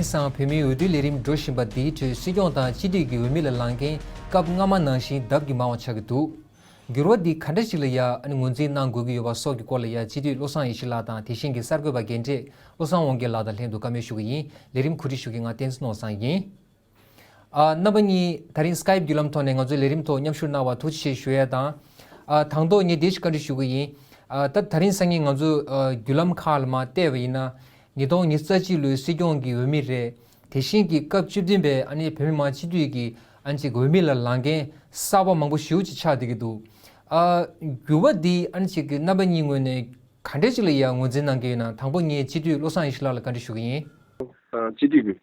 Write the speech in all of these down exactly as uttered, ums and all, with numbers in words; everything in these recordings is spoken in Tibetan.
སང་བོད་མིའི་འོས་བསྡུའི་ལས་རིམ་འགྲོ་བཞིན་པ་འདིའི་ཁྲོད་སྲིད་སྐྱོང་དང་སྤྱི་འཐུས་ཀྱི་འོས་མི་ལ་ལངས་མཁན་སྐབས་སྔ་མ་ནང་བཞིན་ལྡབ་ཀྱིས་མང་བ་ཆགས་ཀྱི་འདུག་འགྱུར་བ་འདི་ག་འདྲ་ཞིག་ལ་ཡ་ཨ་ནི་ངོས་འཛིན་གནང་དགོས་ཀྱི་ཡོད་པ་སོགས་ཀྱི་སྐོར་ལ་ཡ་སྤྱི་འཐུས་བློ་བཟང་ཡེ་ཤེས་ལགས་དང་དེ་བཞིན་གྱི་གསར་འགོད་པ་རྒན་གྲས་བློ་བཟང་དབང་རྒྱལ་ལགས་དང་ལྷན་དུ་བཀའ་མོལ་ཞུ་གི་ཡིན། ལས་རིམ་གོ་སྒྲིག་ཞུ་མཁན་ང་བསྟན་འཛིན་བློ་བཟང་ཡིན། ཨ། རྣམ་པ་གཉིས་ད་རིང་སི་ཀའིབ་བརྒྱུད་ལམ་ཐོག་ནས་ང་ཚོའི་ལས་རིམ་ཐོག་མཉམ་ཞུགས་གནང་བར་ཐུགས་རྗེ་ཆེ་ཞུ་ཡས་དང་། ཨ། དང་ཐོག་ངས་དེ་ཞིག་བཀའ་འདྲི་ཞུ་གི་ཡིན། ཨ། ད་ད་རིང་སང་ཉིན་ང་ཚོ་ཨ་བརྒྱུད་ལམ་ཁག་ལ་མར་བལྟས་པ་ཡིན་ན། ཉིས་སྟོང་ཉི་ཤུ་རྩ་གཅིག་ལོའི་སྲིད་སྐྱོང་གི་འོས་མི་རེད། དེ་བཞིན་གྱི་སྐབས་བཅུ་བདུན་པའི་ཨ་ནི་བོད་མི་མང་སྤྱི་འཐུས་ཀྱི་ཨ་ནི་ཅིག་འོས་མི་ལ་ལངས་མཁན་གསར་པ་མང་པོ་ཞེ་པོ་ཅིག་ཆགས་བསྡད་ཀྱི་འདུག་ཨ། འགྱུར་བ་འདི་ཨ་ནི་ཅིག་གི་རྣམ་པ་གཉིས་ངོས་ནས་ག་འདྲས་ཅིག་ལ་ཡང་ངོས་འཛིན་གནང་གི་ཡོད་ན། དང་པོ་ངས་སྤྱི་འཐུས་བློ་བཟང་ཡེ་ཤེས་ལགས་ལ་བཀའ་འདྲི་ཞུ་གི་ཡིན། ཨ། སྤྱི་འཐུས་ཀྱི་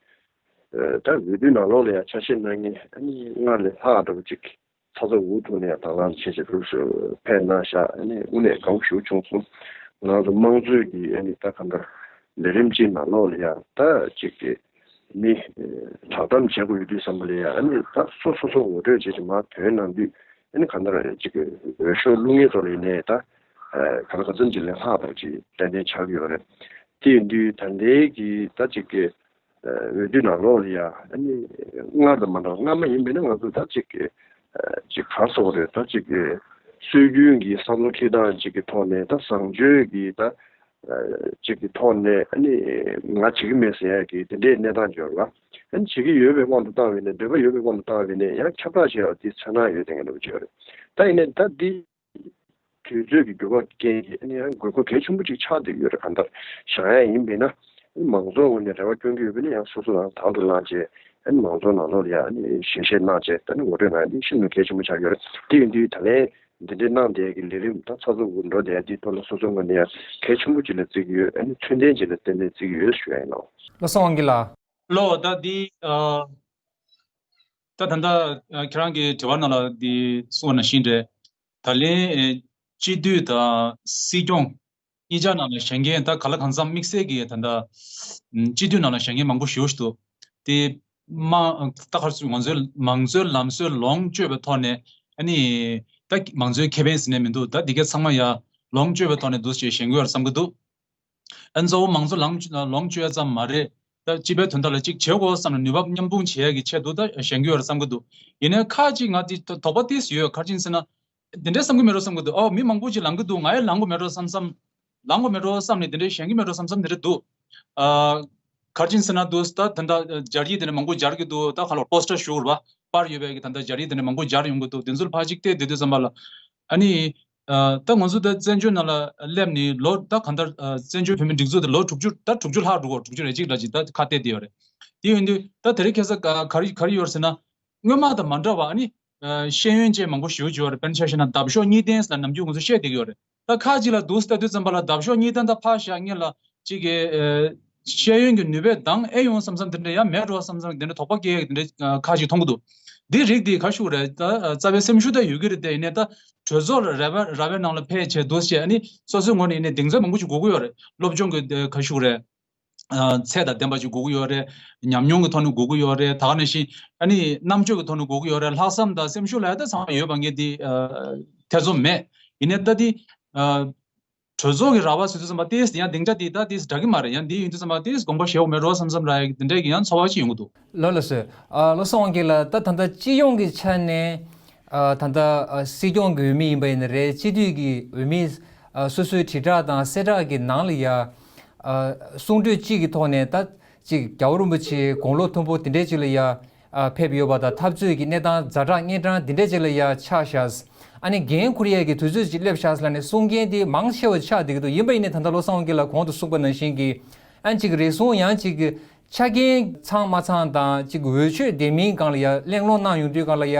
ཨ་ད་འོས་བསྡུའི་ནང་ལོགས་ལ་ཡང་ཆ་ཤས་གནང་མཁན་ཨ་ནི་སྔར་ལས་ལྷག་འདྲ་པོ་ཅིག་ཚ་ཚ་འུར་འུར་ཐོག་ནས་ཡང་དང་བླངས་བྱས་བྱས་ཕེབས་ཤོག་ཕེབས་གནང་ཤག་ཨ་ནི་དངོས་གནས་དགའ་པོ་ཞེ་པོ་བྱུང་སོང་། ང་ཚོ་དམངས་གཙོའི་གི་ཨ་ནི་ད་གང་ལྟར་ལས་རིམ་གཅིག་ནང་ལོགས་ལ་ཡང་ད་ཅིག་གི་མི་ཨ་བསྒྲགས་གཏམ་བྱེད་དགོས་ཡོད་དུས་ཙམ་པ་ལ་ཡང་ཨ་ནི་ད་སོ་སོ་སོ་ངོ་སྤྲོད་བྱས་བྱས་མར་ཐོན་གནང་དུས་ཨ་ནི་གང་ལྟར་ཅིག་གི་འོས་ཤོག་བླུག་མཁན་ཚོ་ལ་ཡིན་ནའི་ད་ཨ་ག་ལ་ག་ཚོད་ཅིག་ལས་ལྷག་འདྲ་པོ་ཅིག་ཏན་ཏན་ཆགས་ཀྱི་ཡོད་རེད། དེ་ཡིན་དུས་ད་ལྟའི་གི་ད་ཅིག་གི་འོས་བསྡུ་ནང་ལོགས་ལ་ཡ་ཨ་ནི་སྔར་དང་མ་འདྲ་བ། སྔ་མ་ཡིན་པས་ན་ང་ཚོ་ད་ཅིག་གི་ཅིག་ག་རེ་ཟེར་དགོས་རེད། ད་ཅིག་གི་སྲོལ་རྒྱུན་གྱི་བསམ་བློ་ཁྱེར་སྟངས་ཅིག་གི་ཐོག་ནས་ད་བཟང་སྤྱོད་ཀྱི་ད་ཅིག་གི་ཐོག་ནས་ཨ་ནི་ང་བྱེད་ཀྱི་མེད་ཟེར་ཡ་གི་དེ་འདྲའི་གནས་སྟངས་ཅིག་ཡོད་རེད་བ། ཨ་ནི་བྱེད་ཀྱི་ཡོད་པའི་དབང་དུ་བཏང་བས་ནས། འདོད་པ་ཡོད་པའི་དབང་དུ་བཏང་བས་ནས་ཡང་ཁྱབ་བསྒྲགས་བྱས་པ་དེ་ཚོར་སྣང་ཡོད་དེ་འདྲ་པོ་ཅིག་ཡོད་རེད། ད་ཡིན་ནའི་ད་འདི། དུས་ཚོད་ཀྱི་འགྱུར་བ་རྐྱེན་གྱིས་ཨ་ནི་ཡང་དགོས་མཁོ་གལ་ཆེན་པོ་ཅིག་ཆགས་བསྡད་ཡོད་རེད། གང་ལྟར་བཞག་ཡ་ཡིན་པས་ན་མང་ཚོགས་ངོས་ནས་རེ་བ་སྐྱོན་གྱི་ཡོད་པས་ན་ཡང་སོ་སོ་རང་དང་དུ་བླངས་བྱས་ཨ་ནི་མང་ཚོགས་ནང་ལོགས་ལ་ཡ་ཨ་ནི་ཞལ་བཞེས་གནང་བྱས་ད་ནི་ངོ་སྤྲོད་གནང་ཡ་འདི་ཤིན་ཏུ་གལ་ཆེན་པོ་ཆགས་ཡོད་རེད། དེ་ཡིན་དུས་ད་ལན་འདི་འདྲའི་གནང་བསྡད་ཀྱི་ལས་རིམ་ད་ཚགས་ཚུད་པོ་འགྲོ་བསྡད་ཡ་འདི་ཐོག་ལ་སོ་སོ་ངོས་ནས་ཡང་གལ་ཆེན་པོ་ཅིག་ལ་བརྩི་གི་ཡོད། ཨ་ནི་ཚུལ་ལྡན་ཅིག་ལ་ཏན་ཏན་བརྩི་གི་ཡོད་ཞུ་ཡ་ཡིན་ནོ། བློ་བཟང་དབང་རྒྱལ་ལགས། བློ་ད་འདི་ཨ། ད་ད་ལྟ་ཨ་ཁྱེད་རང་གི་དྲི་བ་ནང་ལ་འདི་གསུངས་པ་ནང་བཞིན་རེད། ད་ལན་ཨེ་སྤྱི་འཐུས་དང་སྲིད་སྐྱོང་གཉིས་ཆ་ནང་ལ་བཞེངས་མཁན་ད་ག་ལ་གང་འཚམ་དམིགས་བསལ་གྱི་ད་ལྟ་ཨམ་སྤྱི་འཐུས་ནང་ལ་བཞེངས་མཁན་མང་པོ་ཞེ་པོ་ཞིག་འདུག་དེ་མ་ད་ག་རེ་ཟེར། ང་ཚོའི་མང་གཙོའི་ལམ་སྲོལ་ལོངས་སྤྱོད་པའི་ཐོག་ནས་ཨ་ནི་ད་མང་གཙོའི་ཁེ་ཕན་ཟེར་ནས་མི་འདུག་ད་འདི་གའི་ཚང་མ་ཡ་ལོངས་སྤྱོད་པའི་ཐོག་ནས་འདུག་སེ་བཞེངས་ཀྱི་ཡོད་རེད་བསམ་གྱི་འདུག་ཨ་ནི་གཙོ་བོ་མང་གཙོ་ལོངས་ལོངས་སྤྱོད་ཡ་ཙམ་མ་རེད། ད་སྤྱི་པའི་དོན་དག་ལ་ཅིག་བྱེད་དགོས་བསམ་ནས་ནུས་པ་མཉམ་སྤུངས་བྱེད་ཡ་གི་ཆེད་དུ་ད་བཞེངས་ཀྱི་ཡོད་རེད་བསམ་གྱི་འདུག་ཡིན་ནའི་ཁག་ཅིག་ང་དེ་དོགས་པ་ཏོག་ཙམ་ཡོད། ག་རེ་ཡིན་ཟེར་ན། དེ་འདྲའི་བསམ་གྱི་མེད་འགྲོ་བསམ་གྱི་འདུག་ཨོ་མི་མང་པོ་ཅིག་ལངས་ཀྱི་འདུག་ང་ཡང་ལངས་དགོས་མེད་འགྲོ་བསམ་བསམ། ལངས་དགོས་མེད་འགྲོ་བསམ་ནས་དེ་འདྲའི་བཞེངས་ཀྱི་མེད་འགྲོ་བསམ་བསམ་དེ་འདྲ་འདུག་ཨ། ག་རེ་ཡིན་ཟེར་ན་འདུག་ད་ད་ལྟ་སྦྱར་ཡིག་དེ་འདྲ་མང་པོ་སྦྱར་གྱི་འདུག་ད་ག་ལ་པོ་སི་ཊར་ཞུ་དགོས་རེད་པ། པར་ཡོད་པའི་གི་ད་ལྟ་སྦྱར་ཡིག་དེ་འདྲ་མང་པོ་སྦྱར་ཡོང་གི་འདུག་དེ་ཚོ་ལ་ཕར་ཅིག་བལྟས་བསྡད་དུས་ཙམ་པ་ལ། ཨ་ནི། ཨ། ད་ང་ཚོ་ད་བཙན་བྱོལ་ནང་ལ་སླེབས་ནས་ལོ་ད་གང་ལྟར་ཨ་བཙན་བྱོལ་བོད་མིའི་སྒྲིག་འཛུགས་དེ་ལོ་དྲུག་ཅུ་ད་དྲུག་ཅུ་ལྷག་འགྲོ་གི་འདུག་དྲུག་ཅུ་རེ་གཅིག་འདྲ་ཅིག་ད་ཁ་གཏད་བསྡད་ཡོད་རེད། དེ་ཡིན་དུས་ད་དེ་རིང་ཁ་སང་ག་ག་རེ་ག་རེ་ཡོད་རེད་ཟེར་ན། སྔོན་མ་དང་མ་འདྲ་བ་ཨ་ནི། ཨ། ཤེས་ཡོན་ཅན་མང་པོ་ཞེ་པོ་ཅིག་ཡོད་རེད། དཔེར་ན་ཆ་བཞག་ན་འདབ་གཤོག་གཉིས་ལྡན་ཟེར་ལབ་ནམ་རྒྱུན་ང་ཚོ་བཤད་བསྡད་ཀྱི་ཡོད་རེད། ད་ཁ་ཅིག་ལ་འདུག་ལྟ་དུས་ཙམ་པ་ལ་འདབ་གཤོག་གཉིས་ལྡན་ད་ཕར་བཞག་ངེད་ལ་ཅིག་གི་ཨ་ཤེས་ཡོན་གྱི་ནུས་པས་འདང་ཨེ་ཡོང་བསམ་བསམ་དེ་འདྲ་ཡང་མེད་འགྲོ་བསམ་བསམ་དེ་འདྲ་དོགས་པ་སྐྱེ་ཡག་དེ་འདྲ་ཨ་ཁ་ཅིག་མཐོང་གི་འདུག་འདི་རིགས་འདི་ག་ཞུ་རེད། ད་ཨ་རྩ་བའི་སེམས་ཤུགས་ད་ཡོད་ཀྱི་རེད་དེ། ཡིན་ནའི་ད་གྲོས་ཚོགས་ལ་ར་བ་ར་བའི་ནང་ལ་ཕེབས་བྱས་འདུག་བྱས་ཨ་ནི་སོ་སོའི་ངོས་ནས་ཡིན་ནའི་གདེང་ཚོད་མང་པོ་ཅིག་དགོས་ཀྱི་ཡོད་རེད། སློབ་སྦྱོང་གི་ཨ་ག་ཞུ་རེད། ཨ་ཚད་དང་ལྡན་པ་ཅིག་དགོས་ཀྱི་ཡོད་རེད། ཉམས་མྱོང་གི་ཐོག་ནས་དགོས་ཀྱི་ཡོད་རེད། ད་ག་ནང་བཞིན་ཨ་ནི་རྣམ་དཔྱོད་ཀྱི་ཐོག་ནས་དགོས་ཀྱི་ཡོད་རེད། ལྷག་བསམ་དང་སེམས་ཤུགས་ལ་ཡ་ད་ཚང་མ་ཡོད་པ་ངས་འདི་ཨ་ཐེ་ཚོམ་མེད། ཡིན་ནའི་ད་འདི་ཨ་གྲོས་ཚོགས་ཀྱི་ར་བ་ཟེར་དུས་ཙམ་པ་ཏོག་ཙམ་ཡང་སྡིངས་ཆ་འདི་ད་ཏོག་ཙམ་འདྲ་གི་མ་རེད། ཡང་འདི་ཡིན་དུས་ཙམ་པ་ཏོག་ཙམ་དགོངས་པ་བཞེས་དགོས་མེད་འགྲོ་བསམ་བསམ་ར་ཡ་འདི་འདྲ་གི་ཡང་ཚོར་བ་ཅིག་ཡོང་གི་འདུག་ལགས་ལགས་སོ། ཨ་བློ་བཟང་དབང་རྒྱལ་ལགས། ད་ད་ལྟ་སྤྱི་ཡོངས་ཀྱི་ཆ་ནས་ཨ་ད་ལྟ་ཨ་སྲིད་སྐྱོང་གི་འོས་མི་ཡིན་པ་ཡིན་ན་རེད། སྤྱི་འཐུས་ཀྱི་འོས་མི་ཨ་སོ་སོའི་དྲིལ་བསྒྲགས་དང་གསལ་བསྒྲགས་ཀྱི་ནང་ལ་ཡ་ཨ་གསུང་གྲོས་གཅིག་གི་ཐོག་ནས་ད་ཅིག་རྒྱལ་བ་རིན་པོ་ཆེ་དགུང་ལོ་མཐོན་པོ་དེ་འདྲའི་ཅིག་ལ་ཡ་ཨ་ཕེབས་ཡོད་པ་དང་། འཐབ་རྩོད་ཀྱི་གནས་སྟངས་ཛ་དྲག་གཉན་འཕྲང་དེ་འདྲའི་ཅིག་ལ་ཡ་ཆགས་ཤག་ཨ་ནི་འགན་འཁུར་ཡས་ཀྱི་དུས་ཚོད་ཅིག་སླེབས་ཤག་ལབ་ནས་གསུང་མཁན་དེ་མང་ཆེ་བ་ཆགས་བསྡད་ཀྱི་འདུག་ཡིན་པ་ཡིན་ནའི་ད་ལྟ་བློ་བཟང་དབང་རྒྱལ་ལགས་གོང་དུ་གསུངས་པ་ནང་བཞིན་གྱི་ཨ་ནི་ཅིག་རེ་ཟུང་ཡང་ཅིག་ཆ་རྐྱེན་ཚང་མ་ཚང་དང་ཅིག་འོས་ཆོས་ལྡན་མིན་སྒང་ལ་ཡ་གླེང་སློང་གནང་ཡོང་དུས་སྒང་ལ་ཡ།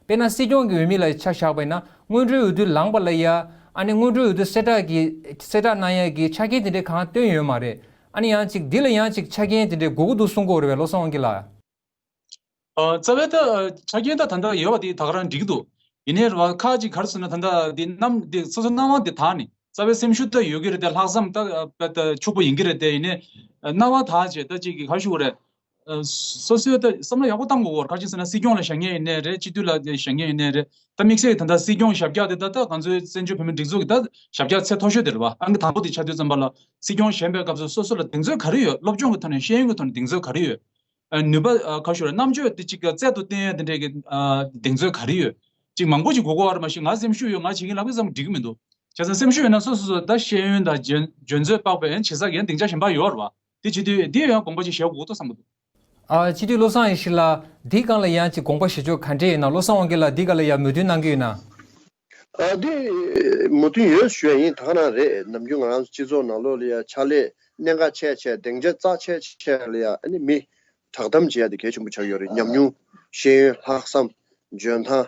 དཔེར་ན་སྲིད་སྐྱོང་གི་འོས་མི་ལ་ཆ་བཞག་པ་ཡིན་ན་སྔོན་འགྲོའི་འོས་བསྡུ་ལངས་པ་ལ་ཡ་ཨ་ནི་སྔོན་འགྲོའི་འོས་བསྡུ་གསལ་བསྒྲགས་ཀྱི་གསལ་བསྒྲགས་གནང་ཡ་གི་ཆ་རྐྱེན་དེ་འདྲའི་གང་བཏོན་ཡོད་མ་རེད། ཨ་ནི་ཡང་ཅིག་འདི་ལ་ཡང་ཅིག་ཆ་རྐྱེན་དེ་འདྲའི་དགོས་ཀྱི་འདུག་གསུང་གི་ཡོད་རེད་བློ་བཟང་དབང་རྒྱལ་ལགས། ཨ་རྩ་བའི་ད་ཆ་རྐྱེན་ད་ད་ལྟ་ཡོད་པ་དེ་ད་ག་རང་འགྲིག་གི་འདུག་ཡིན་ནའི་རེད་བ། ཁག་ཅིག་ག་རེ་ཟེར་ན་ད་ལྟ་དེ་རྣམ་དེ་སོ་སོ་སྣང་བ་དེ་དག་ནི་རྩ་བའི་སེམས་ཤུགས་ད་ཡོད་ཀྱི་རེད་དེ། ལྷག་བསམ་ད་ད་ཕྱུག་པོ་ཡིན་གྱི་རེད་དེ། ཡིན་ནའི་སྣང་བ་དག་བྱས་ད་ཅིག་གི་ག་རེ་ཞུ་དགོས་རེད། ཨ་སོ་སོའི་ད་བསམ་བློ་ཡག་པོ་བཏང་དགོས་སྐོར། ག་ཅི་ཟེར་ན་སྲིད་སྐྱོང་ལ་བཞེངས་མཁན་ཡིན་ནའི་རེད། སྤྱི་འཐུས་ལ་བཞེངས་མཁན་ཡིན་ནའི་རེད། ད་དམིགས་བསལ་ད་ལྟ་སྲིད་སྐྱོང་ཞབས་བཀྱག་དེ་ད་ལྟ་ང་ཚོའི་བཙན་བྱོལ་བོད་མིའི་སྒྲིག་འཛུགས་ཀྱི་ད་ཞབས་བཀྱག་ཚད་མཐོ་ཤོས་དེ་རེད་བ། ཨང་ཀི་དང་པོ་དེ་ཆགས་དུས་ཙམ་པ་ལ་སྲིད་སྐྱོང་བཞེངས་པའི་སྐབས་སུ་སོ་སོ་ལ་གདེང་ཚོད་ག་རེ་ཡོད། སློབ་སྦྱོང་གི་ཐོག་ནས་ཤེས་ཡོན་གྱི་ཐོག་ནས་གདེང་ཚོད་ག་རེ་ཡོད། ཨ་ནུས་པ་ཨ་ག་ཞུ་རེད། རྣམ་དཔྱོད་དེ་གཅིག་གི་རྩལ་དུ་བསྟན་ཡ་དེ་འདྲས་ཀྱི་ཨ་གདེང་ཚོད་ག་རེ་ཡོད། ཅིག་མང་པོ་ཅིག་གོ་གོ་བ་རེད། མ་གཞི་ང་སེམས་ཤུགས་ཡོད། ང་བྱེད་ཀྱི་ལབ་ཀྱི་ཙམ་འགྲིག་གི་མི་འདུག་བྱས་ཙང་སེམས་ཤུགས་ཡོད་ན་སོ་སོ་སོ་ད་ཤེས་ཡོན་དང་འཇོན་འཇོན་ཚོད་དཔག་པའི་ཡང་བྱེད་ས་ཡང་སྡིངས་ཆ་གཞན་པ་ཡོད་རེད་བ། དེ་བྱེད་དུས་འདི་ཡང་དགོངས་པ་ཅིག་བཞེས་དགོས་འདུག་བསམ་གྱི་འདུག་ཨ་སྤྱི་འཐུས་བློ་བཟང་ཡེ་ཤེས་ལགས་འདིའི་སྒང་ལ་ཡང་ཅིག་དགོངས་པ་བཞེས་ཕྱོགས་ག་འདྲས་ཡིན་ན། བློ་བཟང་དབང་རྒྱལ་ལགས་འདིའི་སྒང་ལ་ཡང་མོས་མཐུན་གནང་གི་ཡོད་ན། ཨ་འདི་མོས་མཐུན་ཡོད་ཞུ་ཡ་ཡིན། ད་ག་རང་རེད། ནམ་རྒྱུན་ང་རང་ཚོ་སྤྱི་ཚོགས་ནང་ལོགས་ལ་ཡ་ཕྱག་ལས་གནད་འགག་ཆེ་ཆེ་སྡིངས་ཆ་རྩ་ཆེ་ཆེ་ལ་ཡ་ཨ་ནི་མི་བསྒྲགས་གཏམ་བྱེད་ཡ་དེ་གལ་ཆེན་པོ་ཆགས་ཡོད་རེད། ཉམས་མྱོང་ཤེས་ཡོན་ལྷག་བསམ་འཇོན་ཐང་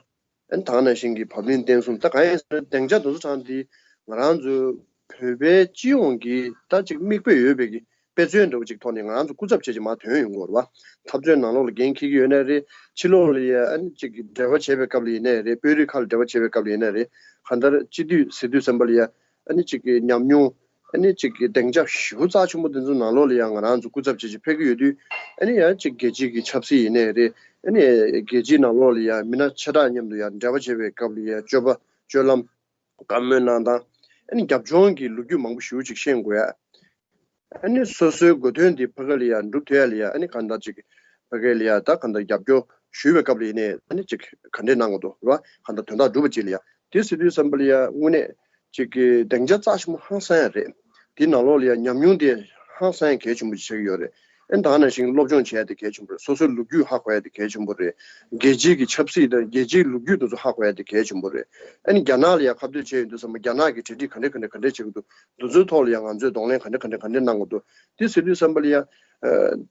ཨ་ནི་ད་ག་ནང་བཞིན་གྱི་བབ་བརླིང་བརྟན་གསུམ། ད་གང་ཡིན་ཟེར་ན་སྡིངས་ཆ་དེ་ཚོ་གྲངས་འདི་ང་རང་ཚོའི་བོད་པའི་སྤྱི་ཡོངས་ཀྱི་ད་ཅིག་མིག་དཔེ་ཡོད་པའི་གི་དཔེ་མཚོན་འདྲ་བོ་ཅིག་ཐོག་ནས་ང་རང་ཚོ་སྐུ་ཚབ་བྱས་ཅིག་མར་ཐོན་ཡོང་གི་ཡོད་རེད་བ། འཐབ་རྩོད་ནང་ལོགས་ལ་འགན་འཁྱེར་གྱི་ཡོད་ན་རེད། ཕྱི་ལོགས་ལ་ཡ་ཨ་ནི་ཅིག་གི་འབྲེལ་བ་བྱེད་པའི་སྐབས་ལ་ཡིན་ན་རེད། དཔོན་རིགས་ཁག་ལ་འབྲེལ་བ་བྱེད་པའི་སྐབས་ལ་ཡིན་ན་རེད། གང་ལྟར་སྤྱི་འཐུས་ཟེར་དུས་ཙམ་པ་ལ་ཡ་ཨ་ནི་ཅིག་གི་ཉམས་མྱོང་ཨ་ནི་ཅིག་གི་སྡིངས་ཆ་ཞེ་པོ་རྩ་ཆེན་པོ་འདི་ཚོ་ནང་ལོགས་ལ་ཡ་ང་རང་ཚོ་སྐུ་ཚབ་བྱས་ཅིག་ཕེབས་ཀྱི་ཡོད་དུས་ཨ་ནི་ཡ་ཅིག་རྒྱལ་སྤྱིའི་གི་ཆབ་སྲིད་ཡིན་ན་རེད། ཨ་ནི་རྒྱལ་སྤྱིའི་ནང་ལོགས་ལ་ཡ་མི་སྣ་ཆེ་དྲགས་མཉམ་དུ་ཡ་འབྲེལ་བ་བྱེད་པའི་སྐབས་ལ་ཡ་སྤྱོད་པ་སྤྱོད་ལམ། བཀའ་མོལ་གནང་སྟངས། ཨ་ནི་རྒྱབ་ལྗོངས་ཀྱི་ལོ་རྒྱུས་མང་པོ་ཞེ་པོ་ཅིག་ཤེས་དགོས་ཡ། ཨ་ནི་སོ་སོའི་དགོས་དོན་འདི་ཕ་གི་ལ་ཡ་འགྲུབ་ཐུབ་ཡ་ལ་ཡ་ཨ་ནི་གང་ལྟར་ཅིག་ཕ་གི་ལ་ཡ་ད་གང་ལྟར་རྒྱབ་སྐྱོར་ཞུས་པའི་སྐབས་ལ་ཡིན་ནའི་ཨ་ནི་ཅིག་ག་འདྲས་གནང་དགོས་འདུག་རེད་བ། གང་ལྟར་དོན་དག་འགྲུབ་པ་ཅིག་ལ་ཡ། དེ་ཟེར་དུས་ཙམ་པ་ལ་ཡ་དངོས་གནས་ཅིག་གི་སྡིངས་ཆ་རྩ་ཆེན་པོ་ཧང་སང་ཡ་རེད། དེ་ནང་ལོགས་ལ་ཡ་ཉམས་མྱོང་དེ་ཧང་སང་ཡ་གལ་ཆེན་པོ་ཅིག་ཆགས་ཀྱི་ཡོད་རེད། ཨ་ནི་ད་ག་ནང་བཞིན་སློབ་སྦྱོང་བྱས་ཏེ་གལ་ཆེན་པོ་རེད། སོ་སོའི་ལོ་རྒྱུས་ཧ་གོ་ཡ་དེ་གལ་ཆེན་པོ་རེད། རྒྱལ་སྤྱིའི་གི་ཆབ་སྲིད་དང་རྒྱལ་སྤྱིའི་ལོ་རྒྱུས་དེ་ཚོ་ཧ་གོ་ཡ་དེ་གལ་ཆེན་པོ་རེད། ཨ་ནི་རྒྱ་ནག་ལ་ཡ་ཁ་གཏད་བྱས་ཡོང་དུས་ཙམ་པ་རྒྱ་ནག་གི་གྲ་སྒྲིག་ག་འདྲ་ག་འདྲ་ག་འདྲ་བྱེད་ཀྱི་འདུག་འདི་ཚོའི་ཐོག་ལ་ཡ་ང་ཚོས་གདོང་ལེན་ག་འདྲ་ག་འདྲ་ག་འདྲ་གནང་དགོས་འདུག་དེ་ཟེར་དུས་ཙམ་པ་ལ་ཡ། ཨ་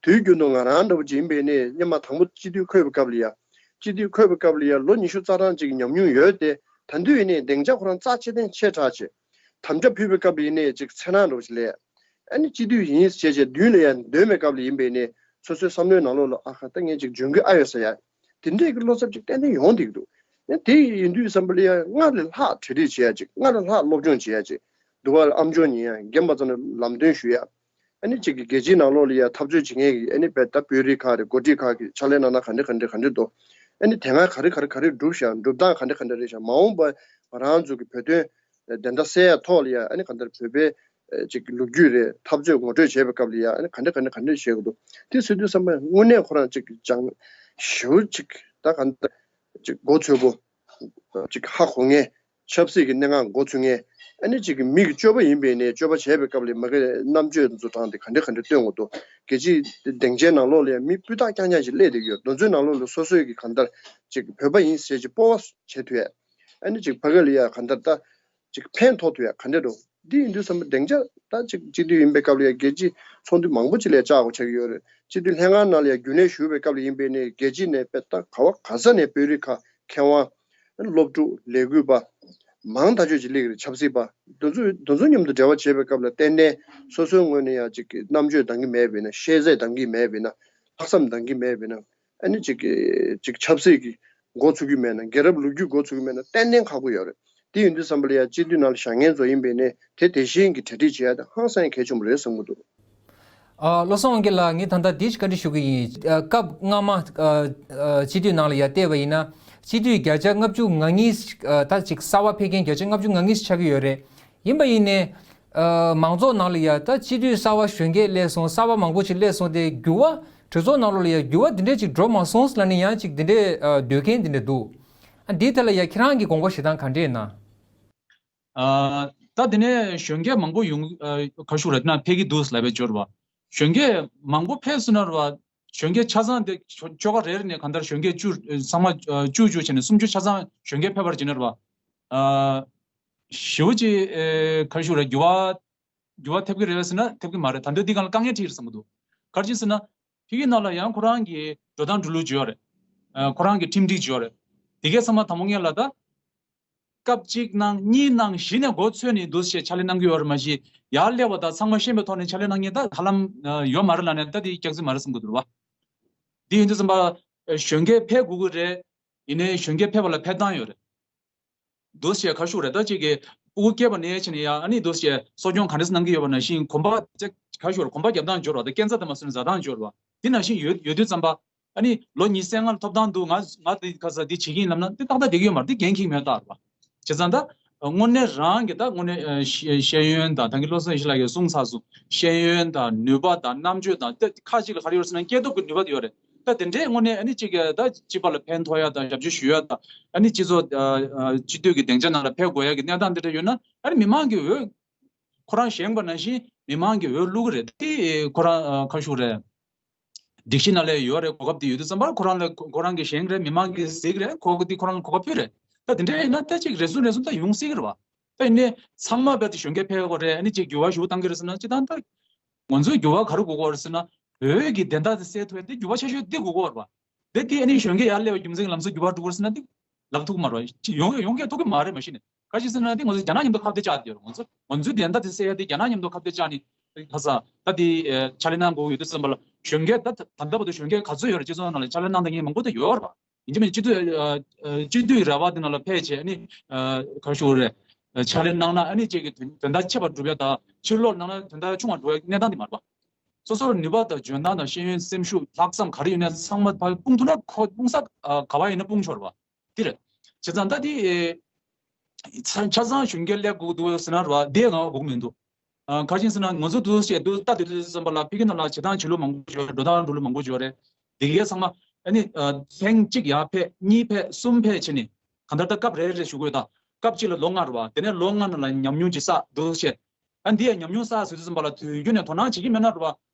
དུས་རྒྱུན་དུ་ང་རང་འདྲ་བོ་ཅིག་ཡིན་པས་ནས་སྔོན་མ་དང་པོ་སྤྱི་འཐུས་འཁོད་པའི་སྐབས་ལ་ཡ། སྤྱི་འཐུས་འཁོད་པའི་སྐབས་ལ་ཡ་ལོ་ཉི་ཤུ་རྩ་གྲངས་ཅིག་ཉམས་མྱོང་ཡོད་དེ། ད་དུང་ཡིན་ནའི་སྡིངས་ཆ་ཁོ་རང་རྩ་ཆེ་ཐན་ཆེ་དྲགས་བྱས། དམ་བཅའ་ཕུལ་བའི་སྐབས་ལ་ཡིན་ནའི་ཅིག་འཚེར་སྣང་འདྲ་བོ་ཅིག་སླེབས། ཨ་ནི་སྤྱི་འཐུས་ཡིན་ཞེས་བྱས་མདུན་ལ་ཡང་འདོན་པའི་སྐབས་ལ་ཡིན་པས་ནི་སོ་སོའི་བསམ་བློའི་ནང་ལོགས་ལ་ཨ་ཁ་ད་ངས་ཅིག་འཇོན་གི་ཨ་ཡོད་ས་ཡ། དེ་འདྲས་ཀྱི་བློ་འཚབ་ཅིག་ཏན་ཏན་ཡོང་བསྡད་ཀྱི་འདུག་ཨ་དེ་ཡིན་དུས་བསམ་པ་ལ་ཡ་སྔར་ལས་ལྷག་གྲ་སྒྲིག་བྱེད་ཡ་ཅིག་སྔར་ལས་ལྷག་སློབ་སྦྱོང་བྱེད་ཡ་ཅིག་འདུག་བ། ཨ་མཆོག་ཉིད་ཡང་རྒན་པ་ཚོ་ནས་ལམ་སྟོན་ཞུ་ཡ། ཨ་ནི་ཅིག་གི་རྒྱལ་སྤྱིའི་ནང་ལོགས་ལ་ཡ་འཐབ་རྩོད་བྱེད་མཁན་གྱི་ཨ་ནི་བས་ད་དཔོན་རིགས་ཁག་རེད། འགོ་ཁྲིད་ཁག་གི་ཕྱག་ལས་གནང་ན་ག་འདྲ་ག་འདྲ་ག་འདྲ་འདུག་ཨ་ནི་དེ་སྔ་ག་རེ་ག་རེ་ག་རེ་བསྒྲུབས་ཤག་འགྲུབ་སྟངས་ག་འདྲ་ག་འདྲ་རེད་ཤག་མ་འོངས་པ་ང་རང་ཚོ་གི་བོད་དོན་བདེན་མཐའ་གསལ་ཡ་ཐོག་ལ་ཡ་ཨ་ནི་གང་ལྟར་བོད་པའི་ཨ་ཅིག་ལོ་རྒྱུས་རེད། འཐབ་རྩོད་ངོ་སྤྲོད་བྱེད་པའི་སྐབས་ལ་ཡ་ཨ་ནི་ག་འདྲ་ག་འདྲ་ག་འདྲ་བྱེད་དགོས་འདུག་དེ་ཟེར་དུས་ཙམ་པ་དངོས་གནས་ཁོ་རང་ཅིག་ཅང་ཞེ་པོ་ཅིག་ད་གང་ལྟར་ཅིག་མགོ་ཚོས་པོ་ཅིག་ཧ་གོ་མཁན། ཆབ་སྲིད་ཀྱི་གནད་འགག་མགོ་ཚོས་མཁན། ཨ་ནི་ཅིག་གི་མི་གི་སྤྱོད་པ་ཡིན་པས་ནས་སྤྱོད་པ་བྱས་པའི་སྐབས་ལ་མ་གི་རྣམ་དཔྱོད་འཛུགས་སྟངས་དེ་ག་འདྲ་ག་འདྲ་སྟོན་དགོས་འདུག་རྒྱལ་སྤྱིའི་སྡིངས་ཆའི་ནང་ལོགས་ལ་ཡ་མི་སྤུས་དག་རྐྱང་རྐྱང་ཞིག་སླེབས་བསྡད་ཀྱི་ཡོད། དེ་ཚོའི་ནང་ལོགས་ལ་སོ་སོའི་གི་གང་ལྟར་ཅིག་བོད་པ་ཡིན་ཟེར་ཅིག་སྤོབས་པ་བྱེད་ཐུབ་ཡ། ཨ་ནི་ཅིག་ཕ་གི་ལ་ཡ་གང་ལྟར་ད་ཅིག་ཕན་ཐོགས་ཐུབ་ཡ་ག་འདྲ་འགྲོ། འདི་ཡིན་དུས་ཙམ་པ་སྡིངས་ཆ་ད་ཅིག་སྤྱི་འཐུས་ཡིན་པའི་སྐབས་ལ་ཡ་རྒྱལ་སྤྱིའི་ཚོགས་འདུ་མང་པོ་ཅིག་ལ་ཡ་བཅར་དགོས་ཆགས་ཀྱི་ཡོད་རེད། སྤྱི་འཐུས་ལྷན་ཁང་ནང་ལ་ཡ་རྒྱུན་ལས་ཞུ་བའི་སྐབས་ལ་ཡིན་པས་ནས་རྒྱལ་སྤྱི་ནས་དཔེ་ད་ག་བ་ག་ས་ནས་དཔོན་རིགས་ཁག་མཁས་དབང་། སློབ་ཕྲུག་ལས་འགུལ་པ་མང་ཐག་ཆོད་ཅིག་སླེབས་ཀྱི་རེད། ཆབ་སྲིད་པ་དེ་ཚོ་དེ་ཚོ་མཉམ་དུ་འབྲེལ་བ་བྱེད་པའི་སྐབས་ལ་ཏན་ཏན་སོ་སོའི་ངོས་ནས་ཡ་ཅིག་རྣམ་དཔྱོད་འདང་གི་མེད་པས་ན། ཤེས་ཚད་འདང་གི་མེད་པས་ན། ལྷག་བསམ་འདང་གི་མེད་པས་ན། ཨ་ནི་ཅིག་གི་ཅིག་ཆབ་སྲིད་ཀྱི་འགོ་ཚུགས་ཀྱི་མེད་ན། རྒྱལ་རབས་ལོ་རྒྱུས་འགོ་ཚུགས་ཀྱི་མེད་ན་ཏན་ཏན་ཁག་པོ་ཡོད་རེད། དེ་ཡིན་དུས་ཙམ་པ་ལ་ཡ་སྤྱི་འཐུས་ནང་ལ་བཞེངས་མཁན་ཚོ་ཡིན་པས་ནས་དེ་དེ་བཞིན་གྱི་གྲ་སྒྲིག་བྱེད་ཡ་དེ་ཧང་སང་གལ་ཆེན་པོ་རེད་བསམ་གྱི་འདུག་ཨ། བློ་བཟང་དབང་རྒྱལ་ལགས། ངས་ད་ལྟ་འདི་ཞིག་བཀའ་འདྲི་ཞུ་གི་ཡིན། ཨ། སྐབས་སྔ་མ་ཨ་སྤྱི་འཐུས་ནང་ལ་ཡ་བལྟས་པ་ཡིན་ན་སྤྱི་འཐུས་བརྒྱ་ཆ་ལྔ་བཅུ་ང་གཉིས་ཨ་ད་ཅིག་གསར་པ་ཕེབས་མཁན་བརྒྱ་ཆ་ལྔ་བཅུ་ང་གཉིས་ཆགས་ཀྱི་ཡོད་རེད། ཡིན་པ་ཡིན་ནའི་ཨ་མང་ཚོགས་ནང་ལ་ཡ་ད་སྤྱི་འཐུས་གསར་པ་གཞོན་སྐྱེས་སླེབས་སོང་། གསར་པ་མང་པོ་ཅིག་སླེབས་སོང་། དེ་འགྱུར་བ་གྲོས་ཚོགས་ནང་ལོགས་ལ་ཡ་འགྱུར་བ་འདི་འདྲས་ཅིག་འགྲོ་མ་སོང་ལབ་ནས་ཡང་ཅིག་འདི་འདྲས་ཨ་འདོད་མཁན་འདི་འདྲས་འདུག་ཨ་འདིའི་ཐད་ལ་ཡ་ཁྱེད་རང་གི་དགོངས་པ་བཞེས་སྟངས་ག་འདྲས་ཡིན་ན། ཨ་ད་དེ་ནས་གཞོན་སྐྱེས་མང་པོ་ཡོང་ཨ་ག་ཞུ་ར་དེ་ན་ཕེབས་ཀྱི་འདུག་ལབ་པའི་འབྱོར་བ། གཞོན་སྐྱེས་མང་པོ་ཕེབས་སོང་ན་ར་བ། གཞོན་སྐྱེས་ཆ་ཚང་དེ་ཆོ་ཆོལ་ཁ་རེ་རེ་ནས་གང་ལྟར་གཞོན་སྐྱེས་བཅུ་ཚང་མ་ཨ་བཅུ་བཅུ་བྱས་ནས་སུམ་ཅུ་ཆ་ཚང་གཞོན་སྐྱེས་ཕེབས་པར་བྱས་ན་ར་བ། ཨ་ཞེ་པོ་ཅིག་ཨེ་ག་ཞུ་ར་འགྱུར་བ་འགྱུར་བ་ཐེབས་ཀྱི་རེད་ཟེར་ན་ཐེབས་ཀྱི་མ་རེད། ད་འདོད་འདི་སྒང་ལ་དཀའ་ངལ་འཕྲད་ཀྱི་རེད་བསམ་གྱི་འདུག་ག་རེ་བྱས་ཟེར་ན། ཕ་གི་ནང་ལ་ཡང་ཁོ་རང་གི་འགྲོ་སྟངས་འགྲོ་ལུགས་ཅིག་ཡོད་རེད། ཨ་ཁོ་རང་གི་ཁྲིམས་སྒྲིག་ཅིག་ཡོད་རེད། དེ་གས་ཚང་མ་དང་པོ་ངས་ལ་ད། སྐབས་གཅིག་ནང་གཉིས་ནང་བཞི་ནས་འགོ་ཚུགས་ནས་འདུག་སེ་ཕྱག་ལས་གནང་གི་ཡོད་རེད། མ་གཞི་ཡར་སླེབས་པ་དང་ཚང་མ་ཤེས་པའི་ཐོག་ནས་ཕྱག་ལས་གནང་མཁན་ད་ཧ་ལམ་ཡོད་མ་རེད་ལབ་ནས་ད་དེ་སྐྱག་རྫུན་མ་རེད་བསམ་གྱི་འདུག་རེད་བ། དེ་ཡིན་དུས་ཙམ་པ་གཞོན་སྐྱེས་ཕེབས་དགོས་ཀྱི་རེད། ཡིན་ནའི་གཞོན་སྐྱེས་ཕེབས་པ་ལ་ཕེབས་སྟངས་ཡོད་རེད། འདུག་སེ་ཁ་ཤུགས་རེད། ད་ཅིག་གི་སྤུ་གུ་སྐྱེས་པ་ནས་བྱས་ནས་ཡ་ཨ་ནི་འདུག་སེ་གསོ་སྐྱོང་ག་འདྲ་གནང་གི་ཡོད་པ་ནང་བཞིན་གོམ་པ་ཅིག་ ག་ཞོར་གོམ་པ་རྒྱབ་སྟངས་འབྱོར་བ་དང་། སྐས་འཛེག་དང་མ་སོན་བཟའ་སྟངས་འབྱོར་བ་འདི་ནང་བཞིན་ཡོད་ཡོད་དུས་ཙམ་པ། ཨ་ནི་ལོ་ཉི་ཤུ་རྩ་ལྔ་ལ་ཐོབ་ཐང་འདུག་ང་ང་འདི་ག་ས་འདི་བྱེད་ཀྱི་ཡིན་ལབ་ན་འདི་ཏག་ཏག་བསྡད་ཀྱི་ཡོད་མ་རེད། འདི་འགན་འཁྱེར་མེད་ལྟར་བ། བྱས་ཙང་ད་དངོས་གནས་རང་གི་ད་དངོས་གནས་ཤེས་ཤེས་ཡོན་དང་། ད་གིན་བློ་བཟང་ཡེ་ཤེས་ལགས་ཀྱིས་གསུངས་ཚར་སོང་། ཤེས་ཡོན་དང་ནུས་པ་དང་རྣམ་དཔྱོད་དང་། ད་ཁ་ཅིག་ལ་ག་རེ་ཡོད་ཟེར་ན་སྐྱེས་སྟོབས་ཀྱི་ནུས་པ་དེ་ཡོད་རེད། ད་དེ་འདྲའི་དངོས་གནས་ཨ་ནི་གཅིག་གི་ད་སྤྱི་པ་ལ་ཕན་ཐོགས་ཡ་དང་ཞབས་ཕྱི་ཞུ་ཡ་དང་། ཨ་ནི་སྤྱི་ཚོགས་སྤྱི་འཐུས་ཀྱི་སྡིངས་ཆ་ནང་ལ་ཕེབས་དགོས་ཡ་གི་གནས་སྟངས་དེ་འདྲ་ཡོད་ན། ཨ་ནི་མི་མང་གི་འོས། ཁོ་རང་བཞེངས་པ་ནང་བཞིན་མི་མང་གི་འོས་བླུག་གི་རེད། དེ་ཁོ་རང་ཁ་ཤུག་རེད། སྒྲིག་གཞི་ནང་ལ་ཡོད་རེད། གོ་སྐབས་དེ་ཡོད་དུས་ཙམ་པར་ཁོ་རང་ལ་ཁོ་རང་གི་བཞེངས་རེད། མི་མང་གིས་གཟིགས་རེད། ཁོ་གི་དེ་ཁོ་རང་ལ་གོ་སྐབས་ཕུལ་རེད། ད་དེ་འདྲ་ཡིན་ན་ད་ཅིག་རེ་ཟུང་རེ་ཟུང་ད་ཡོང་སྲིད་ཀྱི་རེད་བ། ད་ཡིན་ནའི་ཚང་མ་རྦད་དེ་གཞོན་སྐྱེས་ཕེབས་དགོས་རེད། ཨ་ནི་ཅིག་འགྱུར་བ་ཞིག་གཏང་གི་རེད་ཟེར་ན། སྤྱིར་བཏང་ད་ང་ཚོའི་འགྱུར་བ་ག་རེ་དགོས་ཀྱི་ཡོད་རེད་ཟེར་ན། བོད་ཀྱི་བདེན་མཐའ་དེ་གསལ་ཐུབ་ཡ་དེ་འགྱུར་བ་ཆེ་ཤོས་དེ་དགོས་ཀྱི་ཡོད་རེད་བ། དེ་དེ་ཨ་ནི་གཞོན་སྐྱེས་ཡར་སླེབས་པའི་རྒྱུ་མཚན་གྱིས་ལམ་སང་འགྱུར་བ་འགྲོ་གི་རེད་ཟེར་ན། དེ་ལབ་ཐུབ་ཀྱི་མ་རེད་བ། ཅི་ཡོང་ཡོང་གི་ཐུབ་ཀྱི་མ་རེད། མ་གཞི་ནས་ག་ཅི་ཟེར་ན། དེ་ང་ཚོས་རྒྱ་ནག་མཉམ་དུ་ཁ་གཏད་བཅག་བསྡད་ཡོད་རེད། ང་ཚོ་ང་ཚོའི་བདེན་མཐའ་དེ་གསལ་ཡ་དེ་རྒྱ་ནག་མཉམ་དུ་ཁ་གཏད་བཅག་ནས་ཁ་ས་ད་དེ་ཕྱག་ལས་གནང་དགོས་ཡོད་དུས་ཙམ་པ་ལ། གཞོན་སྐྱེས་ད་ད་ལྟ་བར་དུ་གཞོན་སྐྱེས་ག་ཚོད་ཡོད་རེད། སྤྱི་ཚོགས་ནང་ལ་ཕྱག་ལས་གནང་མཁན་མང་པོ་ད་ཡོད་རེད་བ། ཡིན་གཅིག་མིན་གཅིག་སྤྱི་འཐུས་ཨ་ཨ་སྤྱི་འཐུས་ར་བ་དེ་ནང་ལ་ཕེབས་བྱས་ནས། ཨ་ག་ཞུ་རེད། ཨ་ཕྱག་ལས་གནང་ན་ཨ་ནི་གཅིག་གི་དོན་དོན་དག་ཆེ་བ་སྒྲུབ་ཡ་དང་། ཕྱིར་ལོག་གནང་ན་དོན་དག་ཆུང་བ་སྒྲུབ་ཡ་གནས་སྟངས་དེ་མ་རེད་པ། སོ་སོར་ནུས་པ་དང་འཇོན་ཐང་དང་ཤེས་ཡོན་སེམས་ཤུགས་ལྷག་བསམ་ག་རེ་ཡོད་ནའི་ཚང་མ་ཕར་སྤུངས་ཐུབ་ན། ཁོ་སྤུངས་ས་ཨ་ག་བ་ཡིན་ན་སྤུངས་ཆོག་རེད་པ། དེ་རེད། བྱས་ཙང་ད་དེ་ཨེ་ཆ་ཆ་ཚང་གཞོན་སྐྱེས་སླེབས་དགོས་འདུག་ཟེར་ན་རེད་པ། དེ་ང་དགོས་མི་འདུག་ཨ་ག་རེ་ཟེར་ན་ང་ཚོ་འདུག་བྱས་འདུག་ལྟ་དེ་དུས་ཙམ་པ་ལ་ཕ་གི་ནང་ལ་བྱེད་སྟངས་བྱེད་ལུགས་མང་པོ་ཡོད་རེད། འགྲོ་སྟངས་འགྲོ་ལུགས་མང་པོ་ཡོད་རེད། དེ་གའི་ཚང་མ་ཨ་ནི་ཨ་ཐེངས་གཅིག་ཡར་ཕེབས། གཉིས་ཕེབས། གསུམ་ཕེབས་བྱས་ནས། གང་ལྟར་ད་སྐབས་རེ་རེ་ཞུ་དགོས་དང་། སྐབས་གཅིག་ལ་ལོ་ལྔ་རེད་པ། དེ་ནས་ལོ་ལྔ་ནང་ལ་ཉམས་མྱོང་ཅིག་བསགས་འདུག་བྱས། ཨ་འདི་ཡང་ཉམས་མྱོང་བསགས་ཟེར་དུས་ཙམ་པ་ལ་དུས་རྒྱུན་ནས་དོ་སྣང་བྱེད་ཀྱི་མེད་ན་རེད་པ།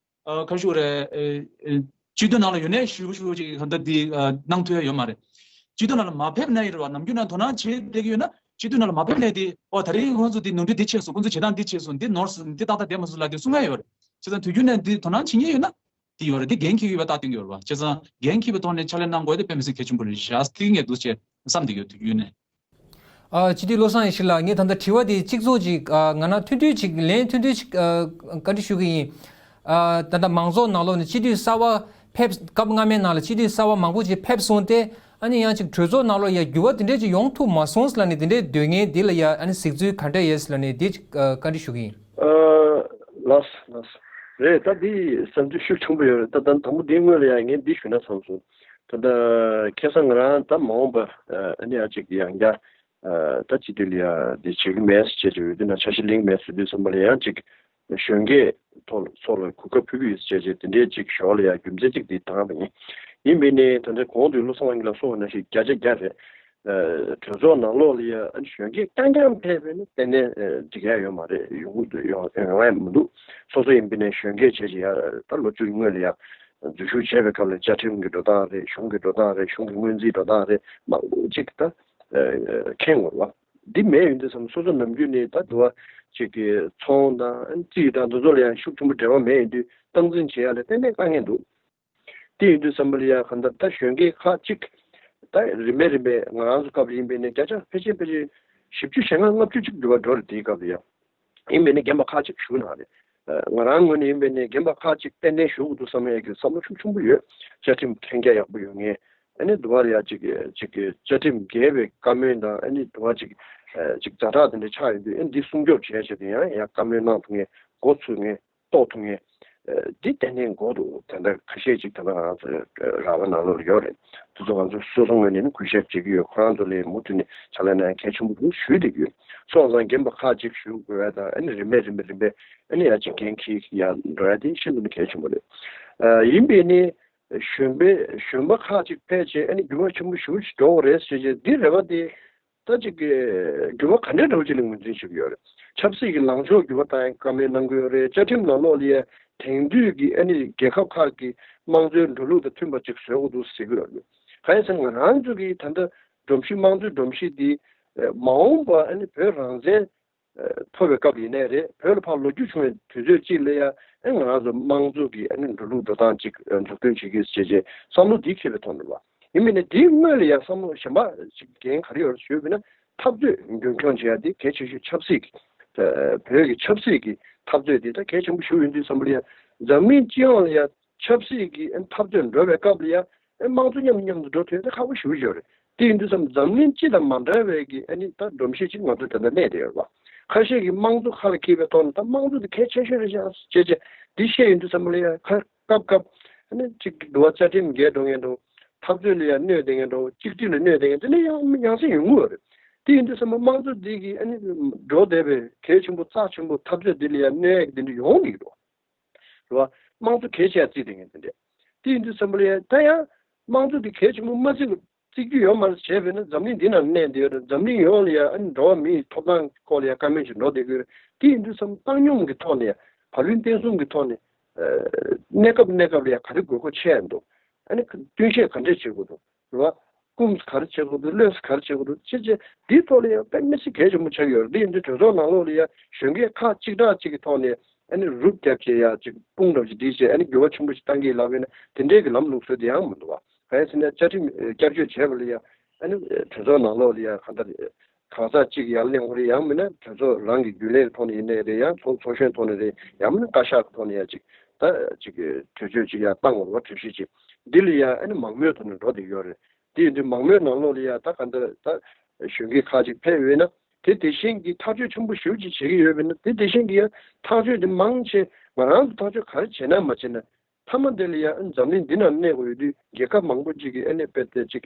ཨ་ག་ཞུ་རེད། ཨེ་ཨེ་སྤྱི་འཐུས་ནང་ལ་ཡོད་ནའི་ཞུ་ཞུ་ཅིག་གང་ལྟར་འདི་ཨ་གནང་ཐུབ་ཡ་ཡོད་མ་རེད། སྤྱི་འཐུས་ནང་ལ་མ་ཕེབས་ནའི་རེད་པ། ནམ་རྒྱུན་ནས་དོ་སྣང་བྱེད་བསྡད་ཀྱི་ཡོད་ན། སྤྱི་འཐུས་ནང་ལ་མ་ཕེབས་ནའི་དེ། ཨོ་ད་རེས་ཁོང་ཚོ་འདི་ནོར་འཁྲུལ་འདི་བྱས་སོང་། ཁོང་ཚོ་བྱེད་སྟངས་འདི་བྱས་སོང་། འདི་ནོར་སོང་། འདི་ཏག་ཏག་བསྡད་མ་སོང་ལབ་དེ་གསུང་ཡ་ཡོད་རེད། བྱས་ཙང་དུས་རྒྱུན་ནས་འདི་དོ་སྣང་བྱེད་མཁན་ཡོད་ན། དེ་ཡོད་རེད། དེ་འགན་འཁྱེར་གྱི་ཡོད་པ་ལྟ་སྟོན་གྱི་ཡོད་རེད་པ། བྱས་ཙང་འགན་འཁྱེར་བའི་ཐོག་ནས་ཕྱག་ལས་གནང་དགོས་དེ་དཔེ་མི་སྲིད་གལ་ཆེན་པོ་རེད་ཤག་དེ་ངས་འདུག་བྱས་བསམ་བསྡད་ཡོད། དུས་རྒྱུན་ནས། ཨ་སྤྱི་འཐུས་བློ་བཟང་ཡེ་ཤེས་ལགས། ངས་ད་ལྟ་དྲི་བ་དེ་གཅིག་ཚོགས་ཅིག་ཨ་ང་རང་ཐུང་ཐུང་ཅིག་ལན་ཐུང་ཐུང་ཅིག་ཨ་བཀའ་འདྲི་ཞུ་གི་ཡིན། ཨ་ད་ལྟ་མང་ཚོགས་ནང་ལོགས་ནས་སྤྱི་འཐུས་གསར་པ་ཕེབས། སྐབས་སྔ་མའི་ནང་ལ་སྤྱི་འཐུས་གསར་པ་མང་པོ་ཅིག་ཕེབས་སོང་སྟེ། ཨ་ནི་ཡང་ཅིག་གྲོས་ཚོགས་ནང་ལོགས་ཡ་འགྱུར་བ་དེ་འདྲས་ཅིག་ཡོང་ཐུབ་མ་སོང་ལབ་ནས་དེ་འདྲས་འདོད་མཁན་དེ་ལ་ཡ་ཨ་ནི་གཟིགས་ཚུལ་ག་འདྲས་ཡོད་ལབ་ནས་དེ་ཅིག་ཨ་བཀའ་འདྲི་ཞུ་གི་ཡིན། ཨ་ལགས་སོ་ལགས་སོ། རེད། ད་འདི་བསམ་ཚུལ་ཤུགས་ཆེན་པོ་ཡོད་རེད། ད་ད་དང་པོ་འདིའི་སྔོན་ལ་ཡང་ངས་འདི་ཞུས་ན་བསམ་སོང་། ད་ད་ཁ་སང་ང་རང་ད་མ་འོངས་པ་ཨ་ནི་ཨ་ཅིག་ཡང་བསྐྱར་ཨ་ད་སྤྱི་འཐུས་ལ་ཡ་འདི་བྱེད་ཀྱི་མེད་ཟེར་བྱས་ཡོད་དུས་ན། འཆར་གཞི་གླེང་མེད་ཟེར་དུས་ཙམ་པ་ལ་ཡང་ཅིག་གཞོན་སྐྱེས་ཐོག་ཚོགས་ལ་གོ་སྐབས་ཕུལ་གྱི་ཡོད་ཟེར་བྱས་བྱས་དེ་འདྲའི་ཅིག་ཞོར་ལ་ཡ་རྒྱུ་མཚན་ཅིག་འདི་བཏང་བ་ཡིན། ཡིན་པས་ནས་ད་ལྟ་གོང་དུ་བློ་བཟང་དབང་འདུས་ལགས་གསུངས་པ་ནང་བཞིན་བརྒྱ་ཆ་བརྒྱ་རེད། ཨ་གྲོས་ཚོགས་ནང་ལོགས་ལ་ཡ་ཨ་ནི་གཞོན་སྐྱེས་རྐྱང་རྐྱང་ཕེབས་པས་ན་ཏན་ཏན་ཨ་འགྲིག་ཡ་ཡོད་མ་རེད། ཡོང་གི་འདུག་ཡོང་ཡོང་ཡ་མི་འདུག་སོ་སོ་ཡིན་པས་ན་གཞོན་སྐྱེས་བྱས་བྱས་ཡ་ད་ལོ་བཅུ་སྔོན་ལ་ཡ་འཛུལ་ཞུགས་བྱས་པའི་སྐབས་ལ་བཅའ་ཁྲིམས་ཀྱི་འགྲོ་སྟངས་རེད། གཞུང་གི་འགྲོ་སྟངས་རེད། གཞུང་གི་སྔོན་རྩིས་འགྲོ་སྟངས་རེད། མང་པོ་ཅིག་ད་ཨ་མཁྱེན་དགོས་རེད་བ། འདི་མེད་ཡོང་དུས་ཙམ་སོ་སོ་ནམ་རྒྱུན་ནས་ད་དུ་བ་ཅིག་གི་ཚོང་དང་ཨ་ནི་རྩིས་དང་འདི་ཚོ་ལ་ཡང་ཤུགས་ཆེན་པོ་འབྲེལ་བ་མེད་ཡོང་དུས་སྟངས་འཛིན་བྱེད་ཡ་ལ་ཏན་ཏན་དཀའ་ངལ་འདུག་དེ་ཡིན་དུས་ཙམ་པ་ལ་ཡ་གང་ལྟར་ད་གཞོན་སྐྱེས་ཁག་ཅིག་ད་རིམ་པས་རིམ་པས་ང་རང་ཚོ་སྐབས་ལ་ཡིན་པས་ནས་བརྒྱ་ཆ་ཕལ་ཆེར་ཕལ་ཆེར་བཞི་བཅུ་ཞེ་ལྔ་ལྔ་བཅུ་ཅིག་འགྲོ་བ་འགྲོ་རེད། དེའི་སྐབས་ལ་ཡ་ཡིན་པས་ནས་རྒན་པ་ཁག་ཅིག་བཞུགས་གནང་རེད། ང་རང་ངོས་ནས་ཡིན་པས་ནས་རྒན་པ་ཁག་ཅིག་ཏན་ཏན་བཞུགས་དགོས་འདུག་བསམ་ཡས་ཀྱི་བསམ་བློ་ཤུགས་ཆེན་པོ་ཡོད། བཅའ་ཁྲིམས་མཁྱེན་རྒྱ་ཡག་པོ་ཡོད་མཁན། ཨ་ནི་དུ་བ་ལ་ཡ་ཅིག་ཅིག་བཅའ་ཁྲིམས་འགལ་བའི་བཀའ་མོལ་དང་ཨ་ནི་དུ་བ་ཅིག་ཅིག་ཛ་དྲག་དེ་འདྲ་ཆགས་ཡོང་དུས་ཨ་ནི་འདི་སྲུང་སྐྱོབ་བྱས་བྱས་ཏེ་ཡང་ཡང་བཀའ་མོལ་གནང་ཐུབ་མཁན། འགོ་ཚུགས་མཁན། གཏོགས་ཐུབ་མཁན། ཨ་འདི་ཏན་ཏན་དགོས་འདུག་ད་ལྟ་ཁ་ཤས་ཅིག་ད་ལྟ་ང་ཚོ་ར་བ་ནང་ལོགས་ལ་ཡོད་རེད། དེ་ཚོ་ང་ཚོ་སོ་སོ་ངོས་ནས་ནི་གུས་ཞབས་བྱེད་ཀྱི་ཡོད། ཁོ་རང་ཚོ་ལ་མུ་མཐུད་ནས་ཕྱག་ལས་གནང་ཡ་གལ་ཆེན་པོ་འདུག་ཞུས་བསྡད་ཀྱི་ཡོད། སོང་ཙང་རྒན་པ་ཁག་ཅིག་བཞུགས་དགོས་ཡ་དང་ཨ་ནི་རིམ་པས་རིམ་པས་རིམ་པས་ཨ་ནི་ཡ་ཅིག་འགན་འཁྱེར་ཡ་འགྲོ་ཡ་དེ་ཤིན་ཏུ་ནས་གལ་ཆེན་པོ་རེད། ཨ་ཡིན་པས་ནི་གཞོན་པའི་གཞོན་པ་ཁག་ཅིག་ཕལ་ཆེར་ཨ་ནི་འགྱུར་བ་ཆེན་པོ་ཞེ་པོ་ཅིག་འགྲོ་གི་རེད་ཟེར་བྱས་འདི་རེ་བ་དེ་ད་ཅིག་འགྱུར་བ་ག་འདྲ་འདྲ་བོ་ཅིག་ལ་ངོས་འཛིན་བྱེད་ཀྱི་ཡོད་རེད། ཆབ་སྲིད་ཀྱི་ལངས་ཕྱོགས་འགྱུར་བ་བཏང་ཡ་བཀའ་མོལ་གནང་གི་ཡོད་རེད། བཅའ་ཁྲིམས་ནང་ལོགས་ལ་ཡ་དེང་དུས་ཀྱི་ཨ་ནི་རྒྱལ་ཁབ་ཁག་གི་དམངས་གཙོའི་འགྲོ་ལུགས་དང་མཐུན་པ་ཅིག་བཟོ་དགོས་འདུག་ཟེར་གྱི་ཡོད་རེད། གང་ཡིན་ཟེར་ན་ང་རང་ཚོ་གི་ད་ལྟ་སྒྲོམ་གཞི་དམངས་གཙོའི་སྒྲོམ་གཞི་འདི་མ་འོངས་པ་ཨ་ནི་བོད་རང་བཙན་ཐོབ་པའི་སྐབས་ཡིན་ནའི་རེད། བོད་ལ་ཕར་ལོ་རྒྱུས་བྱུང་བའི་དུས་ཚོད་ཅིག་ལ་ཡ་ཨ་ང་རང་ཚོ་དམངས་གཙོ་གི་ཨ་ནི་འགྲོ་ལུགས་འགྲོ་སྟངས་ཅིག་འཛུགས་སྐྲུན་བྱེད་ཀྱི་ཟེར་བྱས་བསམ་བློ་འདི་འཁྱེར་བའི་ཐོག་ནས་རེད་བ། ཡིན་མིན་ནི་དེའི་སྔོན་ལ་ཡ་བསམ་བློ་གཞན་པ་ཅིག་འགན་ག་རེ་ཡོད་རེད་ཞུས་པ་ཡིན་ན། འཐབ་རྩོད་རྒྱུན་འཁྱོངས་བྱེད་ཡ་དེ་གལ་ཆེ་ཤོས་ཆབ་སྲིད་ཀྱི་བོད་ཀྱི་ཆབ་སྲིད་ཀྱི་འཐབ་རྩོད་དེ་ད་གལ་ཆེན་པོ་ཞིག་ཡིན་དུས་བསམ་པ་ལ་ཡ་འཛམ་གླིང་སྤྱི་ཡོངས་ལ་ཡ་ཆབ་སྲིད་ཀྱི་འཐབ་རྩོད་འགྲོ་བའི་སྐབས་ལ་ཡ་དམངས་གཙོ་མཉམ་མཉམ་དུ་འགྲོ་ཐུབ་ཡ་དེ་ཁག་པོ་ཞེ་པོ་ཅིག་ཡོད་རེད། དེ་ཡིན་དུས་ཙམ་འཛམ་གླིང་སྤྱི་དང་མ་འདྲ་བའི་གི་ཨ་ནི་ད་སྒྲོམ་གཞི་ཅིག་ང་ཚོ་ད་ལྟ་གནས་བསྡད་ཡོད་རེད་བ། ཁ་ཤས་ཀྱིས་དམངས་གཙོ་ཁ་ལ་འཁྱེར་བའི་ཐོག་ནས་ད་དམངས་གཙོ་དེ་གལ་ཆེ་ཤོས་རེད་ཤག་ཅེས་བྱས་ འདི་བཤད་ཡོང་དུས་ཙམ་པ་ལ་ཡང་ཁ་སྐབས་སྐབས་ཨ་ནི་གཅིག་འགྲོ་བ་རྩ་ཁྲིམས་འགལ་འགྲོ་མཁན་འགྲོ། འཐབ་རྩོད་ལ་ཡང་གནོད་བསྡད་མཁན་འགྲོ། གཅིག་སྒྲིལ་ལ་གནོད་བསྡད་མཁན་དེ་ནི་ཡང་ཡང་སེ་ཡོང་གི་ཡོད་རེད། དེ་ཡིན་དུས་ཙམ་པ་དམངས་གཙོ་འདི་གི་ཨ་ནི་འགྲོ་བསྡད་པའི་གལ་ཆེན་པོ་རྩ་ཆེན་པོ་འཐབ་རྩོད་འདི་ལ་ཡང་གནོད་ཡག་འདི་འདྲ་ཡོང་གི་འགྲོ། རེད་བ། དམངས་གཙོ་གལ་ཆེ་བརྩིས་བསྡད་མཁན་དེ་འདྲས། དེ་ཡིན་དུས་ཙམ་པ་ལ་ཡང་ད་ཡང་དམངས་གཙོ་འདི་གལ་ཆེན་པོ་མ་བརྩི་བརྩི་རྒྱུ་ཡོད་མ་རེད། བྱས་པས་ན་འཛམ་གླིང་འདི་ནང་གནས་བསྡད་ཡོད་རེད། འཛམ་གླིང་ཡོངས་ལ་ཡང་ཨ་ནི་འགྲོ་བ་མིའི་ཐོབ་ཐང་སྐོར་ལ་ཡང་བཀའ་མོལ་ཅིག་འགྲོ་བསྡད་ཀྱི་ཡོད་རེད། དེ་ཡིན་དུས་ཙམ་བཏང་སྙོམས་ཀྱི་ཐོག་ནས་བག་ལེབ་བསྟན་སྲུང་གི་ཐོག་ནས་ཨ་གནས་སྐབས་གནས་སྐབས་ལ་ཡང་ག་རེ་དགོས་མཁོ་ཆེ་འདུག་ཨ་ནི་བསྟུན་ཤེས་ག་འདྲས་བྱེད་དགོས་འདུག་རེད་བ། སྐུམ་ག་རེ་བྱེད་དགོས་འདུག་བློས་ག་རེ་བྱེད་དགོས་འདུག་ཅེས་བྱས་འདིའི་ཐོག་ལ་ཡང་དཔེ་མི་སྲིད་གལ་ཆེན་པོ་ཆགས་ཡོད་རེད། འདི་ཡིན་དུས་གྲོས་ཚོགས་ནང་ལོགས་ལ་ཡང་གཞོན་སྐྱེས་ཁག་གཅིག་གྲགས་གཅིག་གི་ཐོག་ནས་ཨ་ནི་རུབ་རྒྱབ་བྱས་ཡ་ཅིག་དཔུང་རབ་ཅིག་སྒྲིལ་བྱས་ཨ་ནི་འགྱུར་བ་ཆེན་པོ་ཞིག་བཏང་གི་ལབ་ཡོད་ན་དེ་འདྲའི་གི་ལམ་ལུགས་སྲོལ་དེ་ཡང་མི་འདུག་བ། གང་ཡིན་ཟེར་ན་བཅའ་ཁྲིམས་བསྐྱར་བཅོས་བྱས་པ་ལ་ཡང་ཨ་ནི་གྲོས་ཚོགས་ནང་ལོགས་ལ་ཡང་གང་ལྟར་གང་ཟག་གཅིག་ཡར་གླེང་དགོས་རེད། ཡང་མིན་ན་གྲོས་ཚོགས་རང་གི་རྒྱུན་ལས་ཀྱི་ཐོག་ནས་ཡིན་ནའི་རེད། ཡང་ཚོགས་ཚོགས་གཞོན་ཐོག་ནས་རེད། ཡང་མིན་ན་བཀའ་ཤག་གི་ཐོག་ནས་ཡང་ཅིག་ད་ཅིག་གི་གྲོས་ཆོད་ཅིག་ཡང་བཏང་དགོས་རེད་བ། གྲོས་གཞི་ཅིག་འདི་ལ་ཡང་ཨ་ནི་མང་མོས་ཐོག་ནས་འགྲོ་བསྡད་ཡོད་རེད། དེ་ཡིན་དུས་མང་མོས་ནང་ལོགས་ལ་ཡ་ད་ག་འདྲ་ད་གཞོན་སྐྱེས་ཁག་ཅིག་ཕེབས་ཡོད་ན་དེ་དེ་བཞིན་གྱི་ཐག་གཅོད་ཆེན་པོ་ཞེ་པོ་ཅིག་བྱེད་ཀྱི་ཡོད་པས་ན་དེ་དེ་བཞིན་གྱི་ཡ་ཐག་གཅོད་དེ་མང་ཆེ་ང་རང་ཚོ་ཐག་གཅོད་ག་རེ་བྱེད་ན་མ་བྱེད་ན་མཐའ་མ་དེ་ལ་ཡ་འཛམ་གླིང་འདི་ནང་གནས་དགོས་ཡོད་དུས་རྒྱལ་ཁབ་མང་པོ་ཅིག་གི་ཨ་ནི་དཔེ་དེ་ཅིག་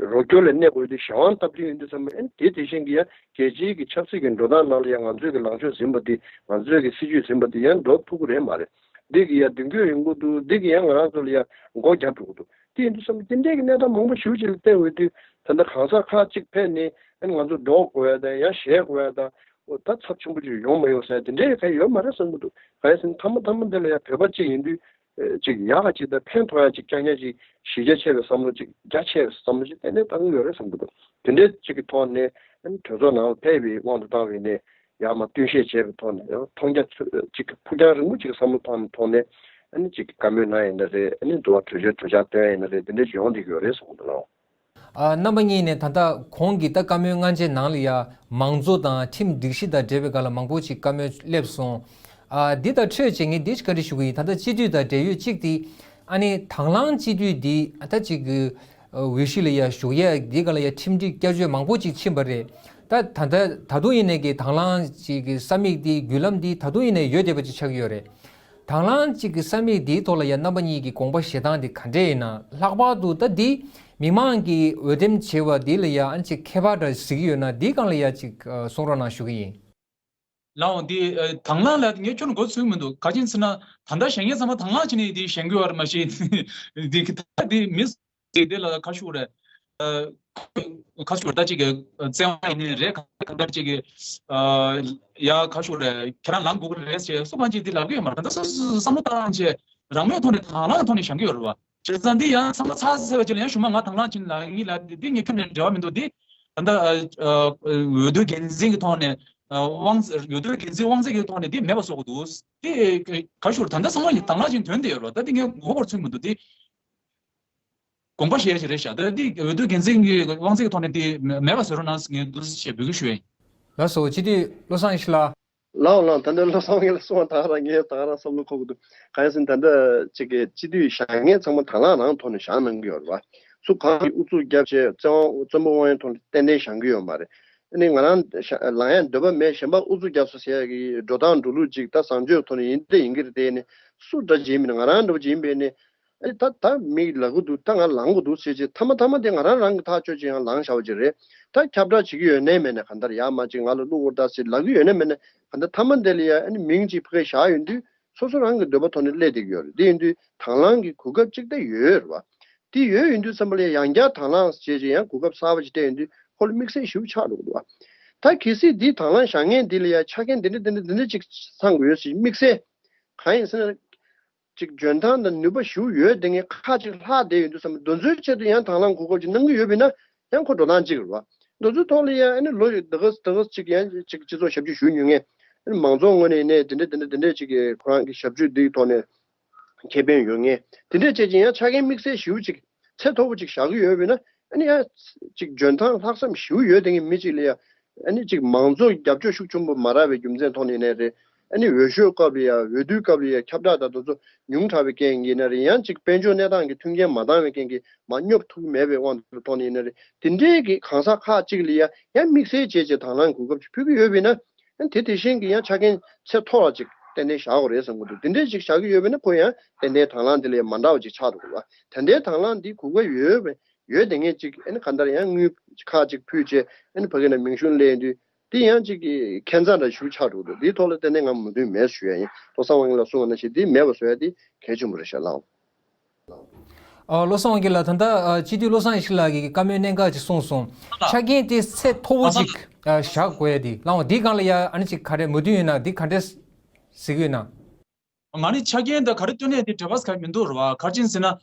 རོགས་སྐྱོར་ལ་གནས་དགོས་ཡོད་དུས་གཞན་དབང་སྟབས་བདེ་ཡིན་དུས་ཙམ་པ་ཨ་ནི་དེ་དེ་བཞིན་གྱི་ཡ་རྒྱལ་སྤྱིའི་གི་ཆབ་སྲིད་ཀྱི་འགྲོ་སྟངས་ནང་ལ་ཡ་ང་ཚོའི་གི་ལངས་ཕྱོགས་ཟིན་པ་དེ་ང་ཚོའི་གི་སྲིད་ཇུས་ཟིན་པ་དེ་ཡ་འགྲོ་ཐུབ་ཀྱི་རེད་མ་རེད། འདི་གི་ཡ་མདུན་སྐྱོད་ཡོང་གི་འདུག་འདི་གི་ཡ་ང་རང་ཚོ་ལ་ཡ་མགོ་རྒྱབ་འགྲོ་གི་འདུག་དེ་ཡིན་དུས་ཙམ་དེ་འདྲའི་གི་གནས་སྟངས་མང་པོ་ཞེ་པོ་ཅིག་ལ་བལྟས་འོས་དུས་ད་ལྟ་གང་ཟག་ཁག་ཅིག་ཕེབས་ནས་ཨ་ནི་ང་ཚོ་འགྲོ་དགོས་ཡ་དང་ཡ་གཞས་དགོས་ཡ་དང་ཨོ་ད་ཚབས་ཆེན་པོ་ཅིག་ཡོང་མ་ཡོང་ཟེར་དེ་འདྲའི་ག་ཡོད་མ་རེད་བསམ་གི་འདུག་ག་ཡ་ཟེར་ན་མཐའ་མ་མཐའ་མ་འདི་ལ་ཡ་བོད་པ་གཅིག་ཡིན་དུས་ཨེ་ཅིག་ཡག་ག་ཅིག་དང་ཕན་ཐོགས་ཡ་ཅིག་རྐྱང་རྐྱང་ཅིག་གཞི་རྒྱ་ཆེ་བའི་བསམ་བློ་ཅིག་རྒྱ་ཆེ་བའི་བསམ་བློ་ཅིག་གཏན་ནས་བཏང་གི་ཡོད་རེད་བསམ་གི་འདུག་དེ་འདྲའི་ཅིག་གི་ཐོག་ནས་ཨ་ནི་གྲོས་ཚོགས་ནང་ལ་ཕེབས་པའི་དབང་དུ་བཏང་བའི་ནས། ཡར་མར་བསྟུན་ཤེས་བྱས་པའི་ཐོག་ནས་མཐོང་རྒྱ་ཚོད་ཅིག་ཕུགས་རྒྱང་རིང་པོ་ཅིག་བསམ་བློ་བཏང་ཐོག་ནས་ཨ་ནི་ཅིག་བཀའ་མོལ་གནང་ཡིན་ན་རེད། ཨ་ནི་འདུལ་བ་གྲོས་ཆོད་གྲོས་འཆར་བཏོན་ཡིན་ན་རེད། དེ་འདྲ་ཞིག་ཡོང་བསྡད་ཀྱི་ཡོད་རེད་གསུངས་འདུག་ལགས། ཨ་རྣམ་པ་གཉིས་ནས་ད་ལྟ་གོང་གི་ད་བཀའ་མོལ་སྔ་མཆེད་ནང་ལ་ཡ་མང་གཙོ་དང་ཁྲིམས་སྒྲིག་གཞི་དང་འབྲེལ་བའི་སྒང་ལ་མང་པོ་ཅིག་བཀའ་མོལ་སླེབས་སོང་། ཨ་འདི་དང་འཕྲོས་བྱས་ངས་འདི་ཞིག་བཀའ་འདྲི་ཞུ་གི་ཡིན། ད་ལྟ་སྤྱི་འཐུས་དང་འབྲེལ་ཡོད་གཅིག་དེ་ཨ་ནི་དང་བླངས་སྤྱི་འཐུས་འདི་ཨ་ད་ཅིག་གི་འོས་གཞི་ལ་ཡ་ཞུགས་ཡས་འདི་ག་ལ་ཡ་ཁྲིམས་སྒྲིག་བསྐྱར་བཅོས་མང་པོ་ཅིག་ཕྱིན་པ་རེད། ད་ད་ད་ད་དུང་ཡིན་ནའི་གི་དང་བླངས་ཅིག་གི་ས་མིག་འདི་བརྒྱུད་ལམ་འདི་ད་དུང་ཡིན་ནའི་ཡོད་བསྡད་པ་ཅིག་ཆགས་ཀྱི་ཡོད་རེད། དང་བླངས་ཅིག་གི་ས་མིག་འདིའི་ཐོག་ལ་ཡ་རྣམ་པ་གཉིས་ཀྱི་དགོངས་པ་བཞེས་སྟངས་འདི་ག་འདྲས་ཡིན་ན། ལྷག་པར་དུ་ད་འདི་མི་མང་གིས་འོས་འདེམས་བྱས་པ་འདི་ལ་ཡ་ཨ་ཅིག་ཁྱད་པར་འདྲ་གཟིགས་ཀྱི་ཡོད་ན་འདིའི་སྒང་ལ་ཡ་ཅིག་གསུང་རོགས་གནང་ཞུ་གི་ཡིན། ལའོ་འདི་ཨ་དང་བླངས་ལ་ངས་ཁྱོན་ནས་མགོ་ཚོས་མི་འདུག་ག་རེ་ཡིན་ཟེར་ན་ད་ལྟ་བཞེངས་མཁན་ཚང་མ་དང་བླངས་བྱས་ནས་འདི་བཞེངས་ཀྱི་ཡོད་རེད། མ་གཞི་འདི་གི་ད་འདི་མི་ཟེར་དེ་ལ་ཁ་ཤུགས་རེད། ཨ་ཁ་ཤུགས་རེད། ད་ཅིག་གི་བཙན་དབང་ཡིན་ནའི་རེད། ག་ག་འདྲ་ཅིག་གི་ཨ་ཡ་ཁ་ཤུགས་རེད། ཁྱེད་རང་ལངས་དགོས་ཀྱི་རེད་ཅེས་སུ་གང་ཅིག་འདི་ལབ་ཀྱི་ཡོད་མ་རེད། ད་ལྟ་སོ་སོ་བསམ་བློ་བཏང་བྱས་རང་མོས་ཐོག་ནས་དང་བླངས་ཐོག་ནས་བཞེངས་ཀྱི་ཡོད་རེད་བ། བྱས་ཙང་འདི་ཡང་ཚང་མ་ཚར་ཟེར་བ་ཅིག་ལ་ཡང་ཞུ་མ་ང་དང་བླངས་ཅིག་ལ་ཡིན་ལ་འདི་ངས་ཁྱོན་ནས་འབྲེལ་བ་མི་འདུག་འདི་ད་ལྟ་ཨ་ཨ་འོས་བསྡུ་འགན་འཛིན་གྱི་ཐོག་ནས་ཨ་དབང་འོས་བསྡུ་འགན་འཛིན་དབང་ཚད་ཀྱི་ཐོག་ནས་འདི་མེད་པ་བཟོ་དགོས་འདུག་འདི་ག་ཞུ་རེད། ད་ལྟ་ཚང་མ་ཡིན་དང་བླངས་ཅིག་ཐོན་བསྡད་ཡོད་རེད་བ། ད་འདི་ངས་མགོ་སྐོར་ཚོད་མི་འདུག་འདི་དགོངས་པ་བཞེས་ཡ་ཅིག་རེད་ཤག་ད་འདི་འོས་བསྡུ་འགན་འཛིན་གྱི་དབང་ཚད་ཀྱི་ཐོག་ནས་འདི་མེད་པ་བཟོ་རོགས་གནང་ངས་འདུག་སེ་བྱས་འབོད་སྐུལ་ཞུ་ཡ་ཡིན། ལགས་སོ། སྤྱི་འཐུས་བློ་བཟང་ཡེ་ཤེས་ལགས། ལའོ་ལའོ། ད་ལྟ་བློ་བཟང་ཡེ་ཤེས་གསུངས་པ་ད་ག་རང་ངས་ད་ག་རང་བསམ་བློ་འཁོར་གྱི་འདུག་གང་ཡིན་ཟེར་ན་ད་ལྟ་ཅིག་གི་སྤྱི་འཐུས་བཞེངས་མཁན་ཚང་མ་དང་བླངས་ནང་ཐོག་ནས་བཞེངས་གནང་གི་ཡོད་རེད་བ། སུ་གང་གིས་ཨུ་ཚུགས་བརྒྱབ་བྱས་བཙན་དབང་བཙན་པོ་དབང་ཡོད་ཐོག་ནས་ཏན་ཏན་བཞེངས་ཀྱི་ཡོད་མ་རེད། ཨ་ནི་ང་རང་ལངས་ཡ་འདོད་པ་མེད། གཞན་པ་ཨུ་ཚུགས་བརྒྱབ་སོང་ཟེར་ཡ་གི་འགྲོ་སྟངས་འགྲོ་ལུགས་ཅིག་ད་བཟང་སྤྱོད་ཐོག་ནས་ཡིན་དེ་ཡིན་གྱི་རེད། དེ་ནི་སུ་འདྲ་ཅིག་ཡིན་མིན་ང་རང་འདྲ་པོ་ཅིག་ཡིན་པས་ནི། ཨ་ནི་ད་ད་མིག་ལ་གུ་འདུག་ད་ང་ལངས་དགོས་འདུག་ཟེར་བྱས་མཐའ་མ་མཐའ་མ་དེ་ང་རང་རང་གི་ཐག་ཆོད་ཅིག་ཡང་ལངས་བཞག་པ་ཅིག་རེད། ད་ཁྱབ་བསྒྲགས་བྱེད་ཀྱི་ཡོད་ནའི་མེད་ནའི་གང་ལྟར་ཡར་མར་ཅིག་ང་ལ་བླུག་དགོས་ད་ཟེར་ལབ་ཀྱི་ཡོད་ནའི་མེད་ནའི་གང་ལྟར་མཐའ་མ་དེ་ལ་ཡ་ཨ་ནི་མིང་ཅིག་ཕ་གིར་བཞག་ཡོང་དུས་སོ་སོ་རང་གི་འདོད་པ་ཐོག་ནས་སླེབས་བསྡད་ཀྱི་ཡོད་རེད། དེ་ཡིན་དུས་དང་བླངས་ཀྱི་གོ་སྐབས་ཅིག་ད་ཡོད་རེད་བ། དེ་ཡོད་ཡིན་དུས་ཙམ་པ་ལ་ཡང་བསྐྱར་དང་བླངས་བྱས་བྱས་ཡང་གོ་སྐབས་གསར་པ་ཅིག་སྤྲད་ཡོང་དུས་ཁོ་ལ་དམིགས་བསལ་ཞེ་པོ་ཆགས་འགྲོ་གི་འདུག་བ། ད་གལ་སྲིད་འདི་དང་བླངས་བཞག་མཁན་འདི་ལ་ཡ་ཆ་རྐྱེན་འདི་འདྲ་འདི་འདྲ་འདི་འདྲ་ཅིག་ཚང་དགོས་ཡོད་ཟེར་དམིགས་བསལ་གང་ཡིན་ཟེར་ན། ཅིག་འཇོན་ཐང་དང་ནུས་པ་ཞེ་པོ་ཡོད་དེ་ངས་ཁག་ཅིག་ལྷག་བསྡད་ཡོད་དུས་ཙམ་དེ་ཚོའི་ཆེད་དུ་ཡང་དང་བླངས་གོ་སྐབས་ཅིག་གནང་གི་ཡོད་པས་ན་ཡང་ཁོ་འགྲོ་སྟངས་གཅིག་རེད་བ། དེ་ཚོའི་ཐོག་ལ་ཡང་ཨ་ནི་ལོ་ཡི་ད་ག་ད་ག་ཅིག་ཡང་ཅིག་སྤྱི་ཚོགས་ཞབས་ཕྱི་ཞུས་མྱོང་མཁན་ཨ་ནི་མང་ཚོགས་ངོས་ནས་ནས་དེ་འདྲ་དེ་འདྲ་དེ་འདྲ་ཅིག་གི་ཁོ་རང་གི་ཞབས་ཕྱི་འདིའི་ཐོག་ནས་ཁེ་ཕན་ཡོད་མཁན་དེ་འདྲ་བྱས་ཅིག་ཡང་ཆ་རྐྱེན་དམིགས་བསལ་ཞེ་པོ་ཅིག་ཚད་མཐོ་པོ་ཅིག་བཞག་གི་ཡོད་པས་ན་ཨ་ནི་ཡང་ཅིག་འཇོན་ཐང་ལྷག་བསམ་ཞེ་པོ་ཡོད་དེ་ངས་མི་ཅིག་ལ་ཡང་། ཨ་ནི་ཅིག་མང་གཙོ་རྒྱབ་སྐྱོར་ཤུགས་ཆེན་པོ་མ་རག་པའི་རྒྱུ་མཚན་ཐོག་ནས་ཡིན་ནའི་རེད། ཨ་ནི་འོས་ཤོག་སྐབས་ལ་ཡ་འོས་བསྡུའི་སྐབས་ལ་ཡ་ཁྱབ་བསྒྲགས་དང་དེ་ཚོ་ཉུང་དྲགས་པའི་རྐྱེན་གྱིས་ཡིན་ན་རེད། ཡང་ཅིག་དཔལ་འབྱོར་གནས་སྟངས་ཀྱི་མཐུན་རྐྱེན་མ་འདང་བའི་རྐྱེན་གྱིས་མར་སྙོབ་ཐུབ་ཀྱི་མེད་པའི་དབང་དུ་ཐོག་ནས་ཡིན་ན་རེད། དེ་འདྲའི་གི་གང་ཟག་ཁག་ཅིག་ལ་ཡ་ཡང་དམིགས་བསལ་བྱས་བྱས་དང་བླངས་གོ་སྐབས་ཅིག་ཕུལ་གྱི་ཡོད་པས་ན་ཨ་ནི་དེ་དེ་བཞིན་གྱི་ཡང་ཆ་རྐྱེན་ཚད་མཐོ་བ་ཅིག་ ཏན་ཏན་བཞག་དགོས་རེད་བསམ་གྱི་འདུག་དེ་འདྲས་ཅིག་བཞག་གི་ཡོད་པ་ན་ཁོ་ཡང་ཏན་ཏན་དང་བླངས་དེ་ལས་མ་འདྲ་བ་ཅིག་ཆགས་འགྲོ་གི་རེད་བ། ད་ལྟའི་དང་བླངས་འདི་གོ་སྐབས་ཡོད་པས་ཡོད་དེ་ངས་ཅིག་ཨ་ནི་གང་ལྟར་ཡང་དངུལ་ཁག་ཅིག་ཕུལ་བྱས་ཨ་ནི་ཕ་གི་ནས་མིང་གཞུང་ལེན་དུས། དེ་ཡང་གཅིག་གི་ཁྱད་མཚར་འདྲ་ཞིག་ཆགས་འགྲོ་འདུག་དེའི་ཐོག་ལ་བརྟེན་ནས་ང་མོས་མཐུན་མེད་ཞུ་ཡ་ཡིན། བློ་བཟང་དབང་རྒྱལ་ལགས་གསུངས་པ་ནང་བཞིན་དེ་མེད་པ་བཟོ་ཡ་དེ་གལ་ཆེན་པོ་རེད་ཤག་ལགས། ཨ། བློ་བཟང་དབང་རྒྱལ་ལགས། ད་ལྟ་ཨ་སྤྱི་འཐུས་བློ་བཟང་ཡེ་ཤེས་ལགས་ཀྱིས་བཀའ་མོལ་གནད་འགག་ཅིག་གསུངས་སོང་། ཆ་རྐྱེན་དེ་ཚད་མཐོ་བོ་ཅིག་ཨ་བཞག་དགོས་ཡ་དེ་ལགས། འོ་དེའི་སྒང་ལ་ཡ་ཨ་ནི་ཅིག་ག་རེ་མོས་མཐུན་ཡོད་ན་དེ་ག་འདྲས་གཟིགས་ཡོད་ན། ང་ནི་ཆ་རྐྱེན་དང་ག་རེ་བཏོན་ནས་དེ་འབྲེལ་བ་ག་མི་འདུག་རེད་བ། ག་རེ་ཡིན་ཟེར་ན། ཨ།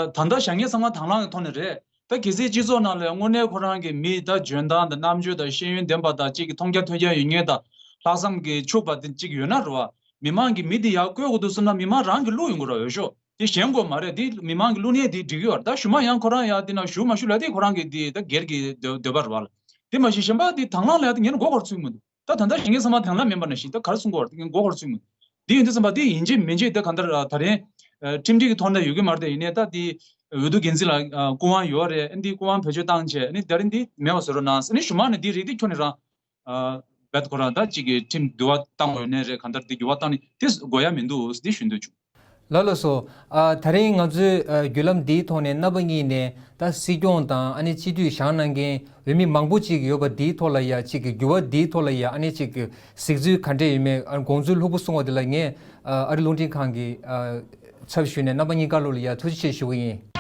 ད་ལྟ་བཞག་མཁན་ཚང་མ་དང་བླངས་ཀྱི་ཐོག་ནས་རེད། ད་གལ་སྲིད་སྤྱི་ཚོགས་ནང་ལ་དངོས་གནས་ཁོ་རང་གི་མི་ད་འཇོན་ཐང་དང་རྣམ་དཔྱོད་དང་ཤེས་ཡོན་ལྡན་པ་དང་གཅིག་གི་མཐོང་རྒྱ་ཐོས་རྒྱ་ཡོད་མཁན་དང་ལྷག་བསམ་གྱིས་ཕྱུག་པ་དེ་གཅིག་ཡོད་ན་རེད་བ། མི་མང་གི་མི་དེ་ཡར་བསྐོ་དགོས་འདུག་བསམ་ན་མི་མང་རང་གིས་བླུག་ཡོང་དགོས་རེད་བ། འོས་ཤོག་དེ་གཞན་དགོས་མ་རེད། དེ་མི་མང་གིས་བླུག་ནས་དེ་འགྲིག་གི་ཡོད་རེད། ད་ཞུ་མ་ཡང་ཁོ་རང་ཡར་དེ་ན་ཞུ་མ་ཞུ་ལ་དེ་ཁོ་རང་གི་དེ་ད་སྒེར་གྱི་འདོད་འདོད་པ་རེད་བ་ལ། དེ་མ་གཞི་གཞན་པ་དེ་དང་བླངས་ལ་ཡ་དེ་ངས་ནི་མགོ་འཁོར་ཚུལ་མི་འདུག་ད་ད་ལྟ་བཞེངས་མཁན་ཚང་མ་དེང་སང་མིན་པ་ནང་བཞིན་ད་ག་རེ་གསུང་གི་ཡོད་རེད། ངས་མགོ་འཁོར་ཚུལ་མི་འདུག་དེ་ཡིན་དུས་ཙམ་པ་དེ་ཡིན་གཅིག་མིན་གཅིག་ད་གང་ལྟར་ད་རིང་ཁྲིམས་སྒྲིག་གི་ཐོག་ནས་ཡོད་ཀྱི་མ་རེད། དེ་ཡིན་ནའི་ད་དེ་འོས་བསྡུ་འགན་འཛིན་ལ་སྐུ་དབང་ཡོད་རེད། འདི་སྐུ་དབང་བེད་སྤྱོད་བཏང་བྱས་ནི་ད་རིང་འདི་མེད་པ་བཟོ་རོགས་གནང་ཟེར་ནི་ཞུ་མ་ནི་འདི་རེད། འདི་ཁྱོན་ནས་རང་རྦད་ཁོ་རང་ད་གཅིག་གི་ཁྲིམས་འགྱུར་བ་བཏང་དགོས་ནའི་རེད། གང་ལྟར་འདི་འགྱུར་བ་བཏང་ནི་དེ་དགོས་ཡ་མི་འདུག་འདི་ཞུ་འདོད་བྱུང་། ལགས་ལགས་སོ། ཨ། ད་རིང་ང་ཚོའི་ཨ་བརྒྱུད་ལམ་འདིའི་ཐོག་ནས་རྣམ་པ་གཉིས་ནས་ད་སྲིད་སྐྱོང་དང་ཨ་ནི་སྤྱི་འཐུས་བཞེངས་གནང་མཁན་འོས་མི་མང་པོ་ཅིག་ཡོད་པ་འདིའི་ཐོག་ལ་ཡ་གཅིག་གི་འགྱུར་བ་འདིའི་ཐོག་ལ་ཡ་ཨ་ནི་གཅིག་གི་གཟིགས་ཚུལ་ག་འདྲས་ཡོད་མེད། ཨ་ནི་དགོངས་ཚུལ་ལྷུག་པོ་གསུང་བ་འདི་ལ་ངས་ཨ་ཨ་རི་རླུང་འཕྲིན་ཁང་གི་ཨ་ཚབ་ཞུས་ནས་རྣམ་པ་གཉིས་ཀ་ལོ་ལ་ཡ་ཐུགས་རྗེ་ཆེ་ཞུ་གི་ཡིན།